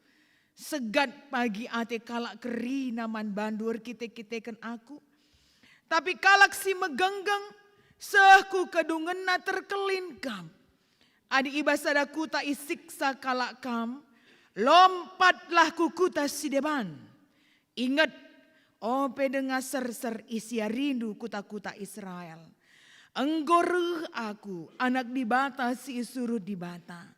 Segat pagi ate kalak kerina man bandu erkite-kiteken aku. Tapi kalak si megenggeng seh ku kedungenna terkelin kam. Adi i bas sada kuta isiksa kalak kam, lompatlah ku kuta si deban. Inget, ope denga serser isiarindu kuta-kuta Israel. Enggo reh Aku, Anak Dibata si isuruh Dibata.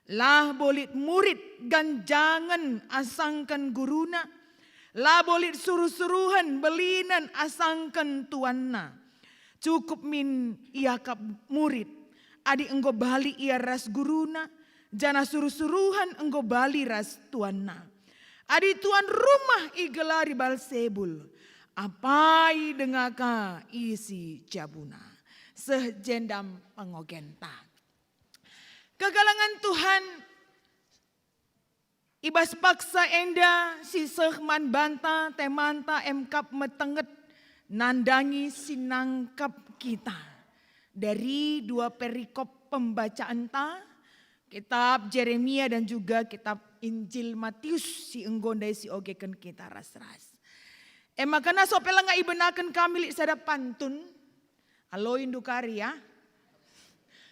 Labo lit murid ganjangen asangken guruna, labo lit suruh-suruhen belinen asangken tuanna. Cukup min iakap murid, adi enggo bali ia ras guruna, janah suruh-suruhen enggo bali ras tuanna. Adi tuan rumah igelari Balsebul, apai denga ka isi jabuna? Seh jenda pengogenta. Kekelengen Tuhan, i bas paksa enda si seh man banta, temanta emkap metenget nandangi si nangkap kita. Dari dua perikop pembacaenta, kitab Jeremia dan juga kitab Injil Matius si enggo ndai siogeken kita ras-ras. E maka na sope langa ibenaken kami lit sada pantun, Aloindu kari ya.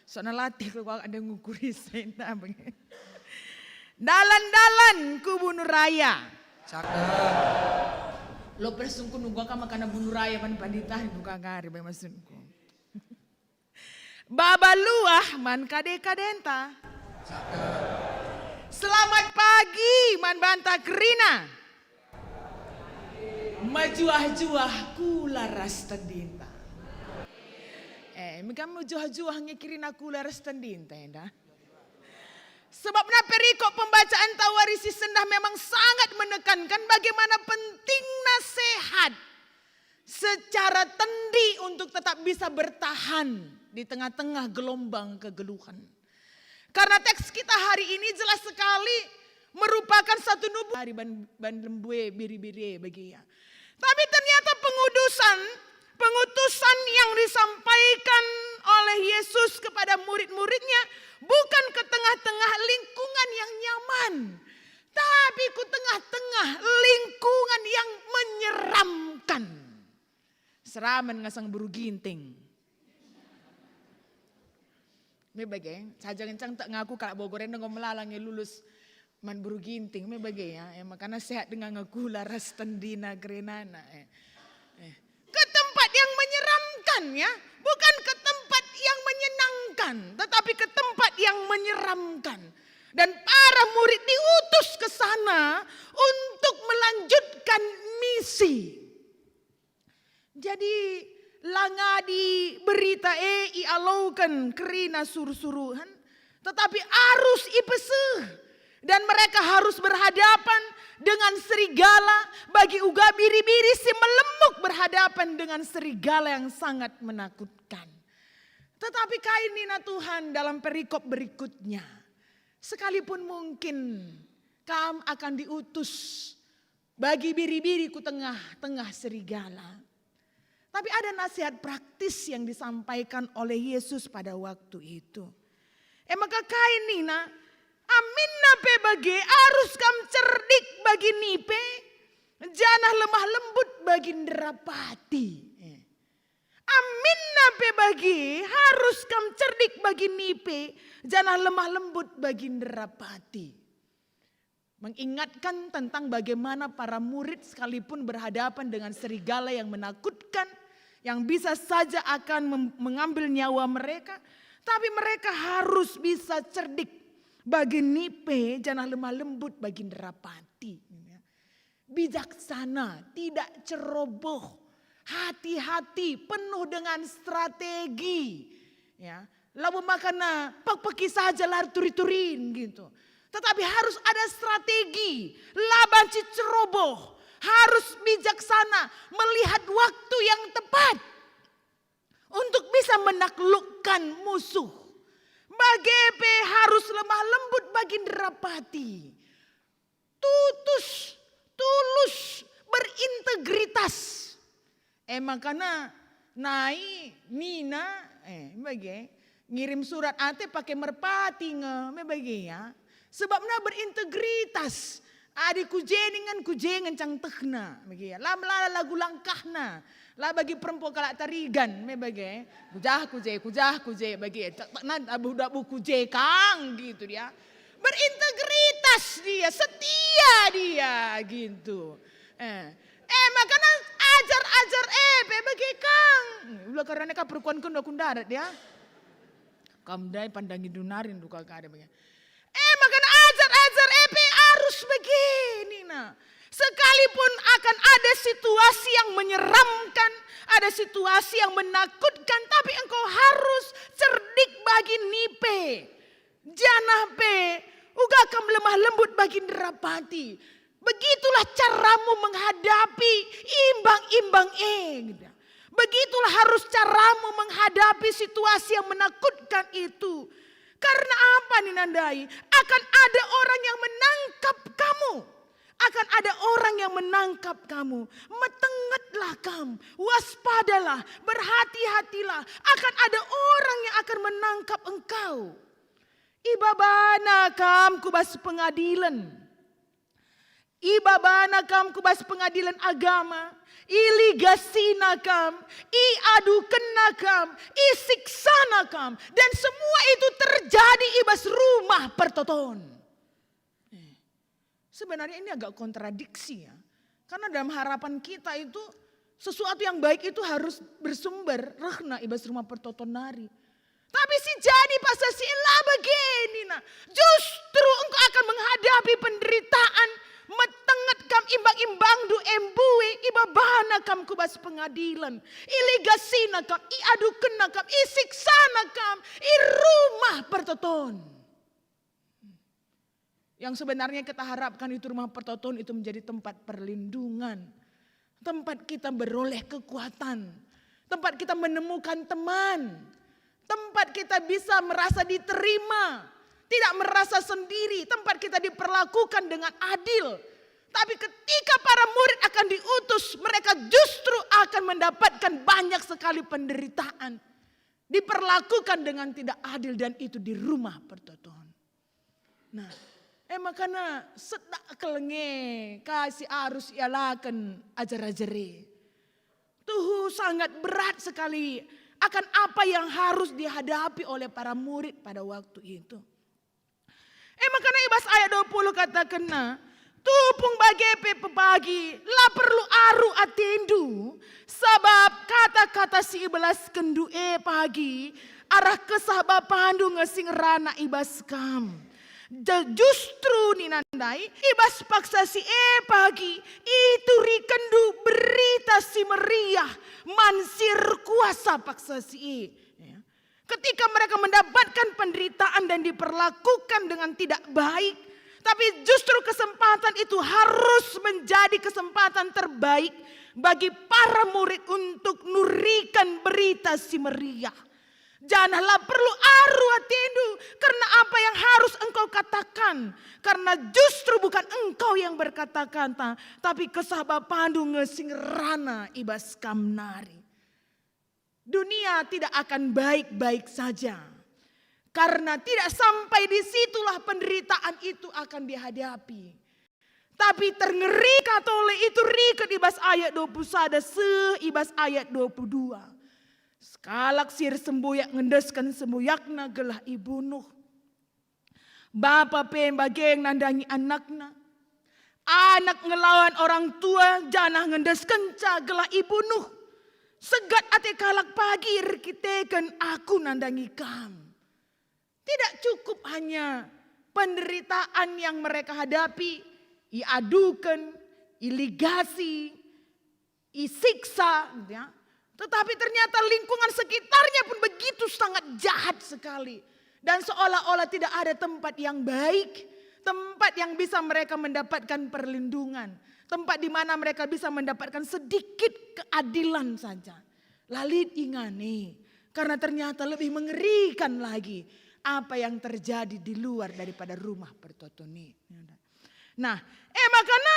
Soalna latih ku ada ngukuri senda bagi. Dalan-dalan ku Bunuraya. Cakep. Lo persungku nunggu ka makana Bunuraya man pandita nunggu kari bagi maksudku. Baba luah man kade-kadenta. Cakep. Selamat pagi man banta kerina. Mejuah-juah kula ras tendinta. Eh, mega mejuah-juah nge kerina kula ras tendinta enda. Sebabna perikop pembacaan tawari si sendah memang sangat menekankan bagaimana pentingna sehat secara tendi untuk tetap bisa bertahan di tengah-tengah gelombang kegeluhan. Karena teks kita hari ini jelas sekali merupakan satu nubuat hari ban, ban lembue biri-biri bagi ya. Tapi ternyata pengudusan, pengutusan yang disampaikan oleh Yesus kepada murid-muridnya bukan ke tengah-tengah lingkungan yang nyaman, tapi ku tengah-tengah lingkungan yang menyeramkan. Seramen ngasang beru ginting. Me bage, saja ngencang tak ngaku kalak Bogor enda enggo melala nge lulus man beru ginting, me bage ya. Eh, makana sehat denga ngakula ras tendina kerenana. Eh. Eh. Ke tempat yang menyeramkan ya, bukan ke tempat yang menyenangkan, tetapi ke tempat yang menyeramkan. Dan para murid diutus ke sana untuk melanjutkan misi. Jadi, la ngadi berita e ialoken kerina suruh-suruhen, tetapi arus ipeseh. Dan mereka harus berhadapan dengan serigala, bagi uga biri-biri si melemuk berhadapan dengan serigala yang sangat menakutkan. Tetapi kai nina Tuhan dalam perikop berikutnya? Sekalipun mungkin kam akan diutus bagi biri-biri ku tengah-tengah serigala. Tapi ada nasihat praktis yang disampaikan oleh Yesus pada waktu itu. E maka kai nina, aminna pe bage arus kam cerdik bagi nipe, janah lemah lembut bagi nderapati. Eh. Aminna pe bage arus kam cerdik bagi nipe, janah lemah lembut bagi nderapati. Mengingatkan tentang bagaimana para murid sekalipun berhadapan dengan serigala yang menakutkan, yang bisa saja akan mem-, mengambil nyawa mereka, tapi mereka harus bisa cerdik bagi nipe, janah lemah lembut bagi nderapati. Bijaksana, tidak ceroboh, hati-hati, penuh dengan strategi. Ya, labo makana pek-peki saja la turi-turin gitu. Tetapi harus ada strategi, la banci ceroboh, harus bijaksana, melihat waktu yang tepat untuk bisa menaklukkan musuh. Bage pe harus lemah lembut bagi nderapati. Tutus, tulus, berintegritas. E makana nai nina, eh, bage, ngirim surat ate pake merpati nge, me bage ya. Sebabna berintegritas. Adi ku je ningen ku je ngencang tehna, bage ya. La melala lagu langkahna. La bagi perempuan kalak Tarigan, me bage. Kujah ku je, kujah ku je, bage. Tak, tak, nan, abu, abu ku je kang, gitu dia. Berintegritas dia, setia dia, gitu. Eh, eh makana ajar-ajar e pe bage kang. Ula karena ka perkuan kenda ku ndarat dia. Kam ndai pandangi dunarin duka kada bage. Eh makana ajar-ajar e pe arus bage nina. Sekalipun akan ada situasi yang menyeramkan, ada situasi yang menakutkan, tapi engkau harus cerdik bagi nipe. Janah pe uga kam lemah lembut bagi nderapati. Begitulah caramu menghadapi imbang-imbang e. Begitulah harus caramu menghadapi situasi yang menakutkan itu. Karena apa nina ndai? Akan ada orang yang menangkap kamu. Akan ada orang yang menangkap kamu. Metengetlah kam, waspadalah, berhati-hatilah. Akan ada orang yang akan menangkap engkau. Ibabana kam ku bas pengadilen. Ibabana kam ku bas pengadilen agama, iligasina kam, iadukenna kam, isiksana kam, dan semua itu terjadi i bas rumah pertoton. Eh, sebenarnya ini agak kontradiksi, ya. Karena dalam harapan kita itu, sesuatu yang baik itu harus bersumber rehna i bas rumah pertoton nari. Tapi si jadi paksa si la bage nina. Justru engkau akan menghadapi penderitaan, metenget kam imbang-imbangndu embue, ibabana kam ku bas pengadilen, iligasina kam, iadukenna kam, isiksana kam i rumah pertoton. Yang sebenarnya kita harapkan itu rumah pertoton itu menjadi tempat perlindungan, tempat kita beroleh kekuatan, tempat kita menemukan teman, tempat kita bisa merasa diterima, tidak merasa sendiri, tempat kita diperlakukan dengan adil. Tapi ketika para murid akan diutus, mereka justru akan mendapatkan banyak sekali penderitaan, diperlakukan dengan tidak adil, dan itu di rumah pertoton. Nah, e makana sedak kal nge ka si arus ialaken ajar-ajar e. Tuhu sangat berat sekali akan apa yang harus dihadapi oleh para murid pada waktu itu. E makana i bas ayat dua puluh katakenna, "Tupung bage pe pepagi, la perlu aru atendu, sabap kata-kata si ibelaskenndu e pagi arah Kesah Bapandu nge si ngerana i bas kam." Ja-, justru nina ndai, i bas paksa si e pagi, iturikenndu Berita Si Meriah man si erkuasa paksa si e. Ya. Ketika mereka mendapatkan penderitaan dan diperlakukan dengan tidak baik, tapi justru kesempatan itu harus menjadi kesempatan terbaik bagi para murid untuk nurikan Berita Si Meriah. Janah la perlu aru atendu kerna apa yang harus engkau katakan, karna justru bukan engkau yang berkata-kata, tapi Kesah Bapandu nge si ngerana i bas kam nari. Dunia tidak akan baik-baik saja, karna tidak sampai di situlah penderitaan itu akan dihadapi. Tapi terngeri ka tole ituriken i bas ayat dua puluh sada seh i bas ayat dua puluh dua. Sekalak si ersembuyak ngendesken sembuyakna gelah ibunuh. Bapa pe bage nandangi anakna. Anak ngelawan orang tua janah ngendeskenca gelah ibunuh. Segat ate kalak pagi erkiteken aku nandangi kam. Tidak cukup hanya penderitaan yang mereka hadapi, iaduken, iligasi, isiksa, gitu ya. Tetapi ternyata lingkungan sekitarnya pun begitu sangat jahat sekali. Dan seolah-olah tidak ada tempat yang baik, tempat yang bisa mereka mendapatkan perlindungan, tempat di mana mereka bisa mendapatkan sedikit keadilan saja. La lit ingana, karena ternyata lebih mengerikan lagi apa yang terjadi di luar daripada rumah pertoton e. Nah, e makana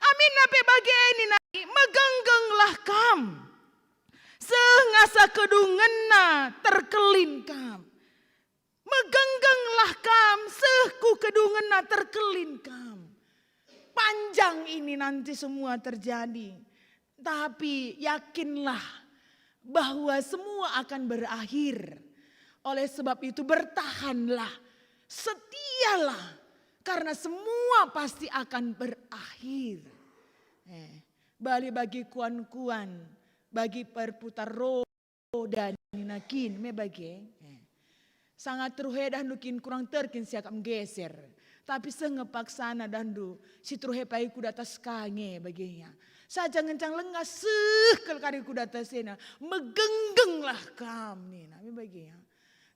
aminna pe bage nina, "Megenggenlah kam, seh ngasa kedungenna terkelin kam." Megenggenglah kam, seh ku kedungenna terkelin kam. Panjang ini nanti semua terjadi. Tapi yakinlah bahwa semua akan berakhir. Oleh sebab itu, bertahanlah, setialah, karena semua pasti akan berakhir. Eh, bali bagi kuan-kuan, bagi perputar roda nina kin me bage. Eh. Sanga teruh e dahndu kin kurang ter kin siakap nggeser. Tapi seh nge paksana dahndu si teruh e pagi ku datas ka nge bage ya. Saja ngencang lengah seh kal kari ku datas ena. Megenggenglah kam nina me bage ya.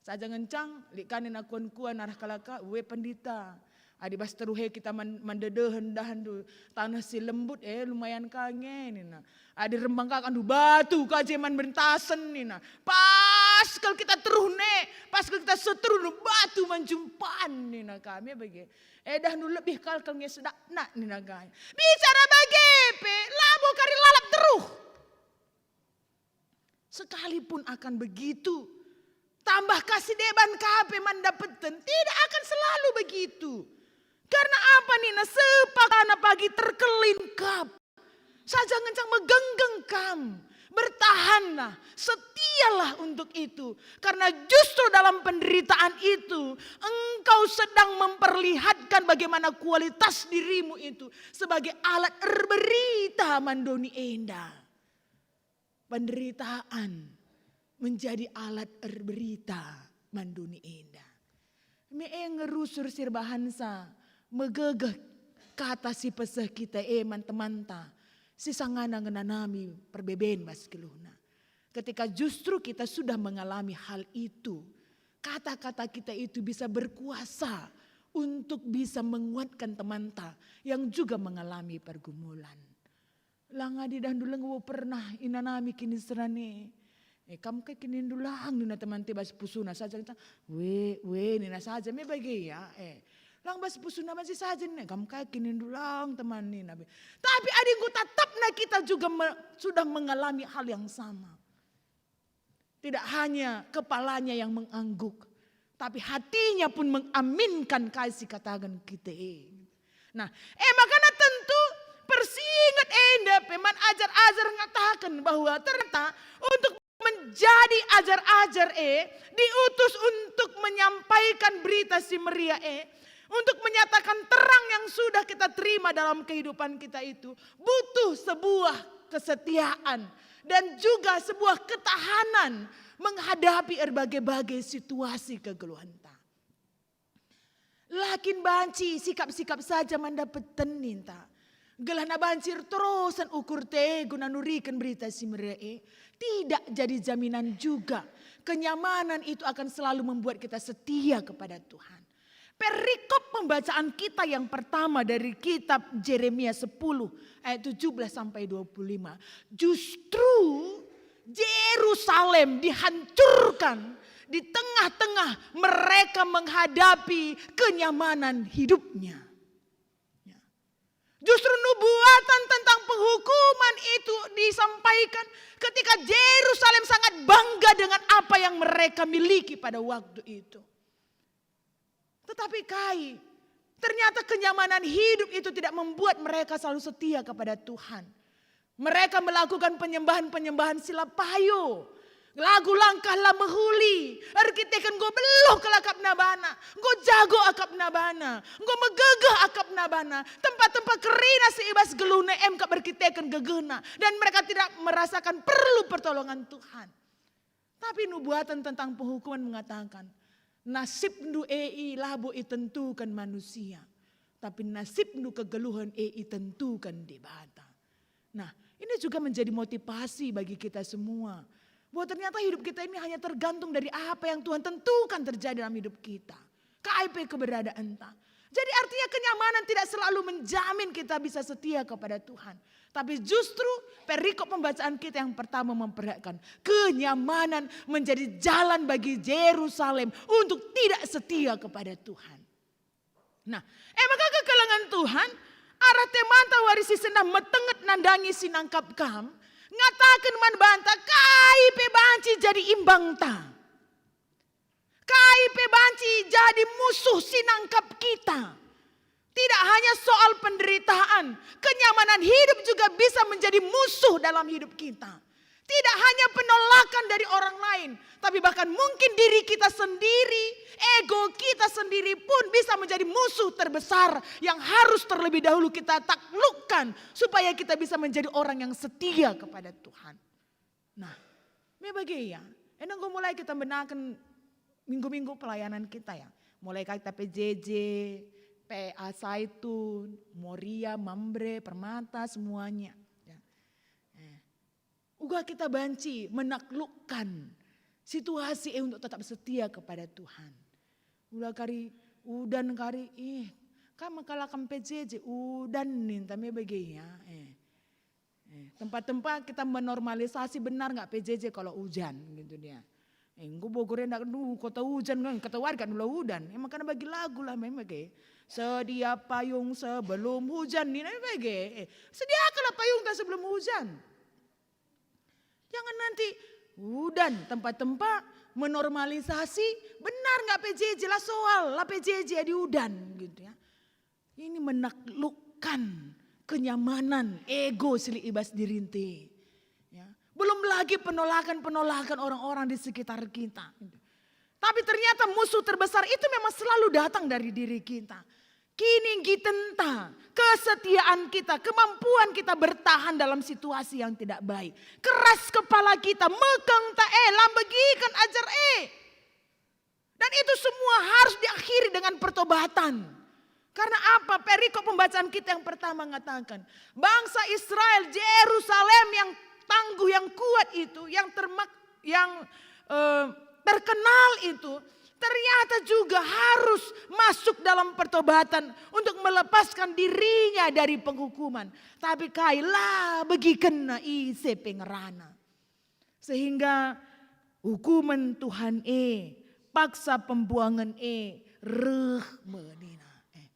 Saja ngencang lit ka nina kuan-kuan arah kalak ka, "We pendita, adi bas teruh e kita man-, mandedehen dahndu taneh si lembut, eh, lumayan ka nge," nina. "Adi rembang ka kandu batu ka je man bentasen," nina. Pas kal kita teruh ne, pas kal kita seteruh batu man jumpan nina kami bage. "Eh, dahndu lebih kal kal nge sedakna," nina kami. Bicara bage pe, labo kari lalap teruh. Sekalipun akan begitu, tambah kasih deban ka pe man dapeten, tidak akan selalu begitu. Karena apa nina? Sepakana pagi terkelin kap. Saja ngenca megenggeng kam. Bertahanlah, setialah untuk itu. Karena justru dalam penderitaan itu, engkau sedang memperlihatkan bagaimana kualitas dirimu itu sebagai alat erberita man doni enda. Penderitaan menjadi alat erberita man doni enda. Me e nge rusur si erbahansa megegeh kata si peseh kita e man temanta, si sangana ngenanami perbeben bas geluhna. Ketika justru kita sudah mengalami hal itu, kata-kata kita itu bisa berkuasa untuk bisa menguatkan temanta yang juga mengalami pergumulan. Lang adi dahndu leng pernah inanami kiniseran e. E, kam kai kinindu lang nina temanta bas pusuna saja kita. We, we nina saja me bage ya. E, lang bas pusuna masih saja nina, kam kai kinindu lang teman nina. Tapi adi enggo tatapna kita juga me, sudah mengalami hal yang sama. Tidak hanya kepalanya yang mengangguk, tapi hatinya pun mengaminkan kai si kataken kita e. Nah, e makana tentu persinget enda pe man ajar-ajar ngataken bahwa ternyata untuk menjadi ajar-ajar e diutus untuk menyampaikan berita si meriah e, untuk menyatakan terang yang sudah kita terima dalam kehidupan kita itu butuh sebuah kesetiaan dan juga sebuah ketahanan menghadapi erbagai-bagai situasi kegeluhenta. Lakin banci sikap-sikap saja man dapeten ninta. Gelahna banci erterosen ukur te guna nuriken berita si meriah e, tidak jadi jaminan juga kenyamanan itu akan selalu membuat kita setia kepada Tuhan. Perikop pembacaan kita yang pertama dari kitab Jeremia sepuluh ayat tujuh belas sampai dua puluh lima justru Jerusalem dihancurkan di tengah-tengah mereka menghadapi kenyamanan hidupnya. Ya. Justru nubuatan tentang penghukuman itu disampaikan ketika Jerusalem sangat bangga dengan apa yang mereka miliki pada waktu itu. Tetapi kai? Ternyata kenyamanan hidup itu tidak membuat mereka selalu setia kepada Tuhan. Mereka melakukan penyembahan-penyembahan si la payo. Lagu langkah la mehuli, erkiteken enggo beluh kal akapna bana, enggo jago akapna bana, enggo megegeh akapna bana, tempat-tempat kerina si i bas geluhna em kap erkiteken gegehna, dan mereka tidak merasakan perlu pertolongan Tuhan. Tapi nubuatan tentang penghukuman mengatakan, nasibndu e i labo itentuken manusia, tapi nasibndu kegeluhen e itentuken Dibata. Nah, ini juga menjadi motivasi bagi kita semua, bahwa ternyata hidup kita ini hanya tergantung dari apa yang Tuhan tentukan terjadi dalam hidup kita. Kai pe keberadaanta. Jadi artinya kenyamanan tidak selalu menjamin kita bisa setia kepada Tuhan. Tapi justru perikop pembacaan kita yang pertama memperlihatkan kenyamanan menjadi jalan bagi Jerusalem untuk tidak setia kepada Tuhan. Nah, e maka kekelengen Tuhan, arah temanta wari si sendah metenget nandangi si nangkap kam, ngataken man banta kai pe banci jadi imbangta. Kai pe banci jadi musuh si nangkap kita. Tidak hanya soal penderitaan, kenyamanan hidup juga bisa menjadi musuh dalam hidup kita. Tidak hanya penolakan dari orang lain, tapi bahkan mungkin diri kita sendiri, ego kita sendiri pun bisa menjadi musuh terbesar yang harus terlebih dahulu kita taklukkan supaya kita bisa menjadi orang yang setia kepada Tuhan. Nah, me bage ia. Enda enggo mulai kita mbenaken minggu-minggu pelayanan kita ya. Mulai kita P J J, P A Zaitun, Moria, Mamre, Permata, semuanya. Ya. Eh. Uga kita banci menaklukkan situasi e untuk tetap setia kepada Tuhan. Ula kari udan kari, ih, kam maka lakam P J J, udan ninta me bage ia. Eh. Eh, tempat-tempat kita menormalisasi benar nggak P J J kalau hujan gitu dia. Eh, enggo Bogor enda, duh, kota hujan kan, kata warga dulu udan. Emang karena bagi lagu lah memang ke. Sedia payung sebelum hujan nih, nah, bagi. Eh, sediakanlah payung tak sebelum hujan. Jangan nanti udan tempat-tempat menormalisasi benar nggak P J J lah soal lah P J J di udan gitu ya. Ini menaklukkan kenyamanan ego si lit i bas dirinta. Ya. Belum lagi penolakan-penolakan orang-orang di sekitar kita. Tapi ternyata musuh terbesar itu memang selalu datang dari diri kita. Kinigitenta, kesetiaan kita, kemampuan kita bertahan dalam situasi yang tidak baik. Keras kepala kita, mekeng ta e, la begiken ajar e. Dan itu semua harus diakhiri dengan pertobatan. Karena apa? Perikop pembacaan kita yang pertama mengatakan, bangsa Israel, Jerusalem yang tangguh, yang kuat itu, yang termak-, yang, eh, terkenal itu, ternyata juga harus masuk dalam pertobatan untuk melepaskan dirinya dari penghukuman. Tapi kai la begikenna ise pe ngerana. Sehingga hukumen Tuhan e, paksa pembuangen e, reh me nina. Eh.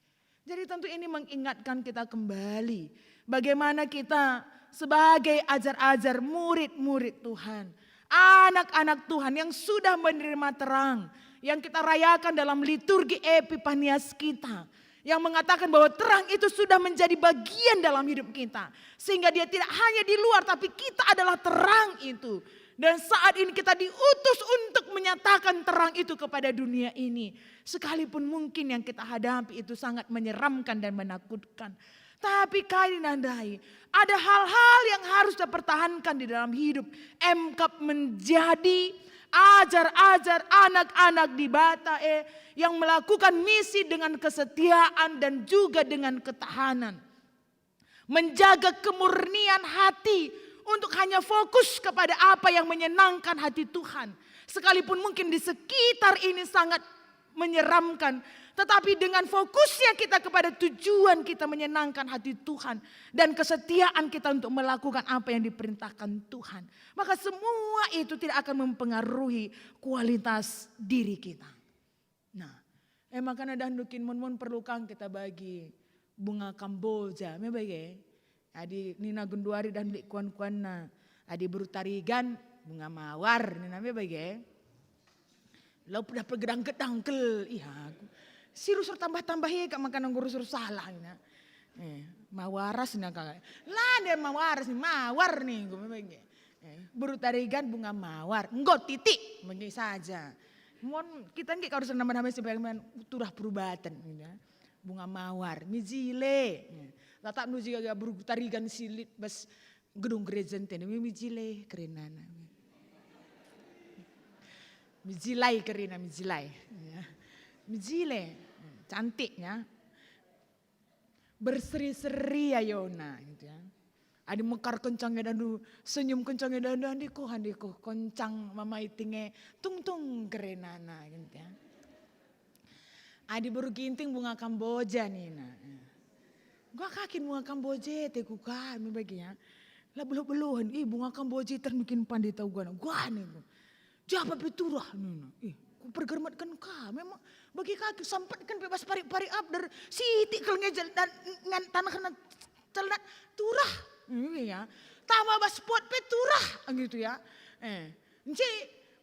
Jadi tentu ini mengingatkan kita kembali bagaimana kita sebagai ajar-ajar, murid-murid Tuhan, anak-anak Tuhan yang sudah menerima terang, yang kita rayakan dalam liturgi Epipanias kita, yang mengatakan bahwa terang itu sudah menjadi bagian dalam hidup kita, sehingga dia tidak hanya di luar, tapi kita adalah terang itu. Dan saat ini kita diutus untuk menyatakan terang itu kepada dunia ini, sekalipun mungkin yang kita hadapi itu sangat menyeramkan dan menakutkan. Tapi kai nandai, ada hal-hal yang harus dipertahankan di dalam hidup. Emkap menjadi ajar-ajar, anak-anak Dibata e yang melakukan misi dengan kesetiaan dan juga dengan ketahanan. Menjaga kemurnian hati untuk hanya fokus kepada apa yang menyenangkan hati Tuhan. Sekalipun mungkin di sekitar ini sangat menyeramkan, tetapi dengan fokusnya kita kepada tujuan kita menyenangkan hati Tuhan dan kesetiaan kita untuk melakukan apa yang diperintahkan Tuhan, maka semua itu tidak akan mempengaruhi kualitas diri kita. Nah, e maka dahndu kin mun-mun perlu kang kita bagi bunga kamboja, me bage? Adi nina genduari dahndu lit kuan-kuanna, adi beru tarigan, bunga mawar, nina me bage? Lau pedah pergedang-gedang kel, iya aku. Si rusur tambah-tambah e kak maka nanggo rusur salah, nina. Eh, mawaras nina kak. La, dia mawaras ni, mawar ni, gue me bage. Eh, beru tarigan bunga mawar, enggo titik, bage saja. Mon kita nggih kalau senama-nama sebagai turah perubaten, gitu ya. Bunga mawar, mijile. Tatap nuji gaga beru tarigan silit bas gedung gereja ente, mijile kerenana. Mijilai kerina, mijilai. Ya. Mijile, cantik ya. Berseri-seri ayona, gitu ya. Adi mekar kencang e dahndu, senyum kencang e dahndu, andiko, andiko, kencang mama iting e, tung-tung kerenana, gitu ya. Adi beru Ginting bunga kamboja nina. Gua kakin bunga kamboja e te kuka, me bagi ya. La beluh-beluhen, ih bunga kamboja e ternukin pandita gua, gua niku. Japa pe turah nina. Ih, kupergermetken ka. Memang bagi kaki sampetken pe bas parik-parik abder. Sitik kal nge jel-, dan ngan tanah kena celnat turah. Iya. Tama bas pot pe turah gitu ya. Eh, enci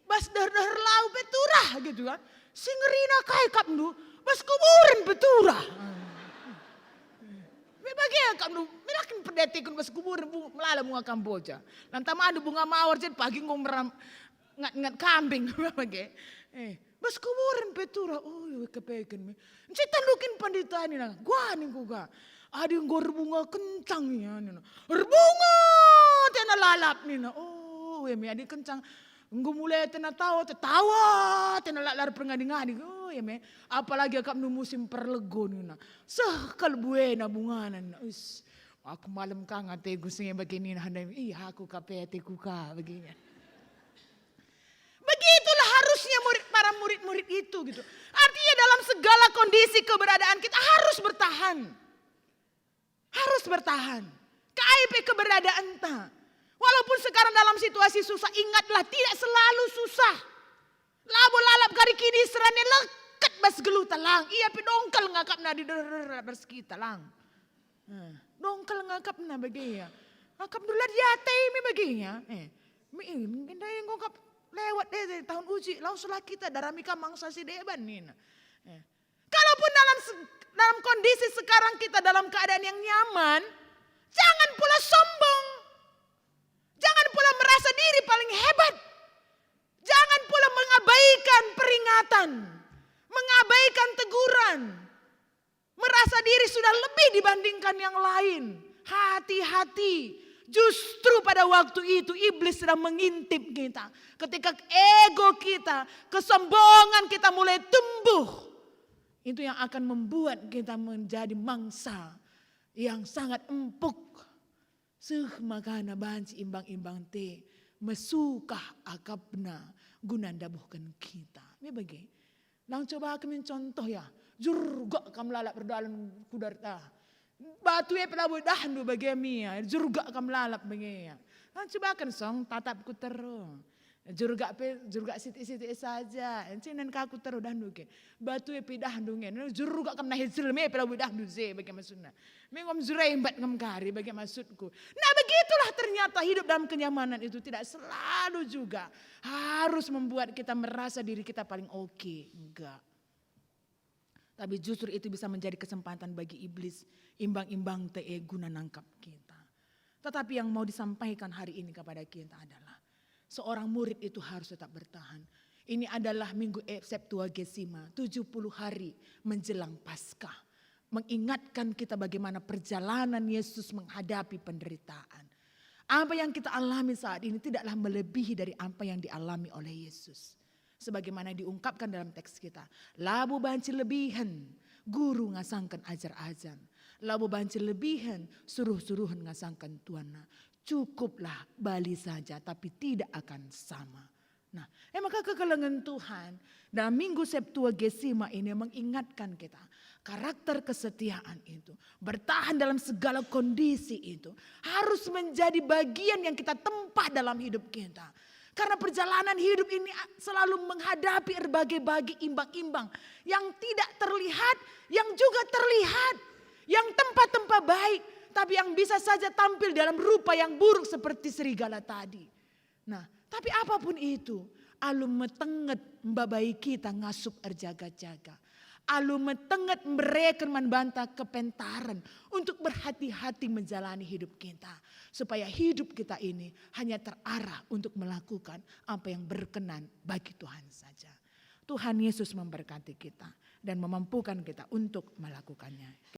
bas deher-deher lau pe turah gitu kan. Si ngerina kai kapndu, bas kuburen pe turah. Me bage kapndu, melakin pendetiken bas kuburen bu-, melala bunga kamboja. Lantamandu bunga mawar jadi pagi enggo meram, ngat-ngat kambing, bage. Eh, bas kuburen pe turah, oh, iya, kepeken me. Nci tandukin pandita nina, gua ningku ga. Adi enggo erbunga kencang ia nina. Erbunga tena lalap nina. Oh, iya me adi kencang. Enggo mulai tena tawa, tetawa tena lalap erpengadi-ngadi. Oh, iya me. Apalagi akapndu musim perlego nina. Seh kal buena bungana nina. Us, aku malem kang ateku senge bage nina handai. Ih, aku ka pe ateku ka bagina. Begitulah harusnya murid, para murid-murid itu gitu. Artinya dalam segala kondisi keberadaan kita harus bertahan. Harus bertahan. Kai pe keberadaanta. Walaupun sekarang dalam situasi susah, ingatlah tidak selalu susah. Labo lalap kari kini serane leket bas geluhta lang. Ia pe dongkel ngakapna di der-, der-, der-, bas kita lang. Eh, dongkel ngakapna bage ia. Akapndu la diatei me bage ia. Eh, me, eh, mungkin dai enggo kap lewat deh dari tahun uji, laweslah kita darami kam mangsa si deban nina. Eh, kalaupun dalam se-, dalam kondisi sekarang kita dalam keadaan yang nyaman, jangan pula sombong. Jangan pula merasa diri paling hebat. Jangan pula mengabaikan peringatan, mengabaikan teguran, merasa diri sudah lebih dibandingkan yang lain. Hati-hati, justru pada waktu itu iblis sedang mengintip kita. Ketika ego kita, kesombongan kita mulai tumbuh, itu yang akan membuat kita menjadi mangsa yang sangat empuk. Seh makana banci imbang-imbang te mesukah akapna guna ndabuhken kita. Me bage. Lang coba kami contoh ya, jurgak kam lalap erdalan kudarta. Batu e pelabo dahndu bage mia, jurgak kam lalap bage ya. Lang coba kan song tatap ku teru. Jurgak pe, jurgak sitik-sitik saja. Encinen ka ku teru dahndu ke. Batu e pe dahndu nge. Jurgak kam nahe jelme pelabo dahndu je bage maksudna. Mengom jurembat ngem kari bage maksudku. Nah, begitulah ternyata hidup dalam kenyamanan itu tidak selalu juga harus membuat kita merasa diri kita paling oke. Enggak. Tapi justru itu bisa menjadi kesempatan bagi iblis imbang-imbang te guna nangkap kita. Tetapi yang mau disampaikan hari ini kepada kita adalah seorang murid itu harus tetap bertahan. Ini adalah minggu e-, Septuagesima, tujuh puluh hari menjelang Paskah. Mengingatkan kita bagaimana perjalanan Yesus menghadapi penderitaan. Apa yang kita alami saat ini tidaklah melebihi dari apa yang dialami oleh Yesus. Sebagaimana diungkapkan dalam teks kita, labo banci lebihen guru ngasangken ajar-ajar, labo banci lebihen suruh-suruhen ngasangken tuanna. Cukuplah bali saja, tapi tidak akan sama. Nah, e maka kekelengen Tuhan dalam Minggu Septuagesima ini mengingatkan kita karakter kesetiaan itu, bertahan dalam segala kondisi itu harus menjadi bagian yang kita tempa dalam hidup kita. Karena perjalanan hidup ini a-, selalu menghadapi berbagai-bagai imbang-imbang yang tidak terlihat, yang juga terlihat, yang tempa-tempa baik, tapi yang bisa saja tampil dalam rupa yang buruk seperti serigala tadi. Nah, tapi apapun itu, alu metenget mbabai kita ngasup erjaga-jaga. Alu metenget mereken man banta kepentaren untuk berhati-hati menjalani hidup kita, supaya hidup kita ini hanya terarah untuk melakukan apa yang berkenan bagi Tuhan saja. Tuhan Yesus memberkati kita dan memampukan kita untuk melakukannya.